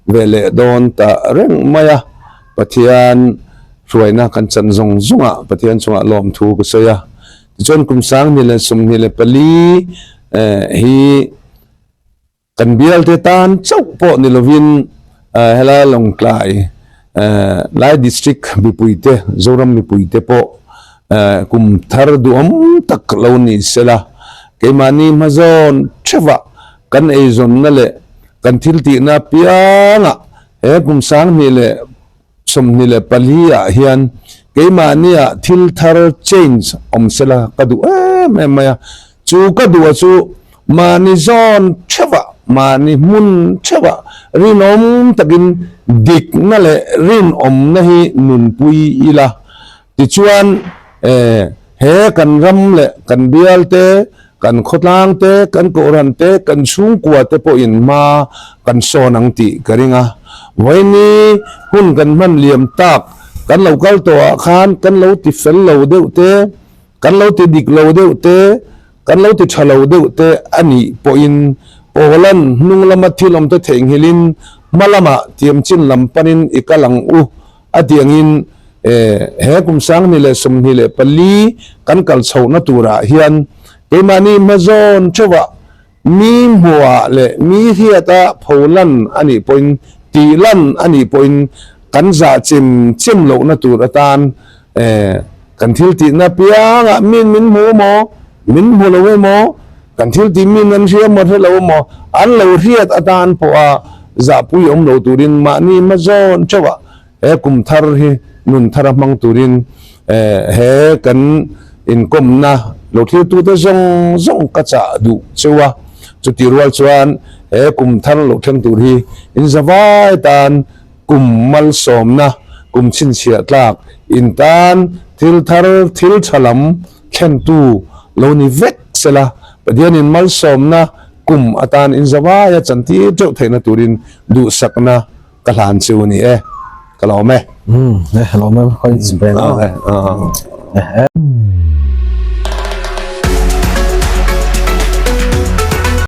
ve leh dawn ta reng mai a, Pathian hruaina kan chan zawng zawng ah Pathian chungah lawmthu ka sawi a, tichuan kum 2024 hi Kan bialte tan chauh pawh ni lovin helai Lawngtlai lai district mipuite, Zoram mipuite pawh kum thar duhawm tak lo ni sela, keimahni hmazawn theuhah kan eizawnna leh kan thiltihna apiangah he kum 2024 ah hian keimahnia thil thar change awm sela ka duh em em mai a, chu ka duh a chu mahni zawn theuhah, mahni hmun theuhah rinawm takin dikna leh rinawmna hi nunpui ila Tichuan, he kan ram leh kan bial te, kan khawtlang te, kan kohhran te, kan chhungkua te pawhin hma kan sawn ang tih ka ring a. Vawiini hun kan hman liam tak, kan lo kal tawhah khan kan lo ti fel lo deuh te, kan lo ti dik lo deuh te, kan lo ti tha lo deuh te a nih pawhin Paula'n hnung lama thil awm te theihnghilhin hma lamah tiamchin lam panin i kal ang u A tiangin he kum 2024 kan kal chhohna turah hian keimahni hmazawn theuhah mi hmuhah leh mi hriata pholan a nih pawhin Tih lan a nih pawhin kan zah chem chem lohna tur atan kan thil tihna piangah min min hmu maw, min hmu lo emaw, kan thil tih min an hria maw hre lo emaw, an lo hriat atan pawha zahpui awm lo turin mahni hmazawn theuhah he kum thar hi nun thara hmang turin he kan inkawmna lo thlirtute zawng zawng ka chah duh cheu a. Chutih rual chuan he kum thar lo thleng tur hi in zavai tan kum malsawmna, kum chhinchhiah tlak in tan thil thar thil tha lam thlentu lo ni vek sela, Pathianin malsawmna kum atan in zavaia chantir teuh theihna turin duhsakna ka hlan chu a ni e, ka lawm e. Umm, e lawm e, khawi inchhip reng a.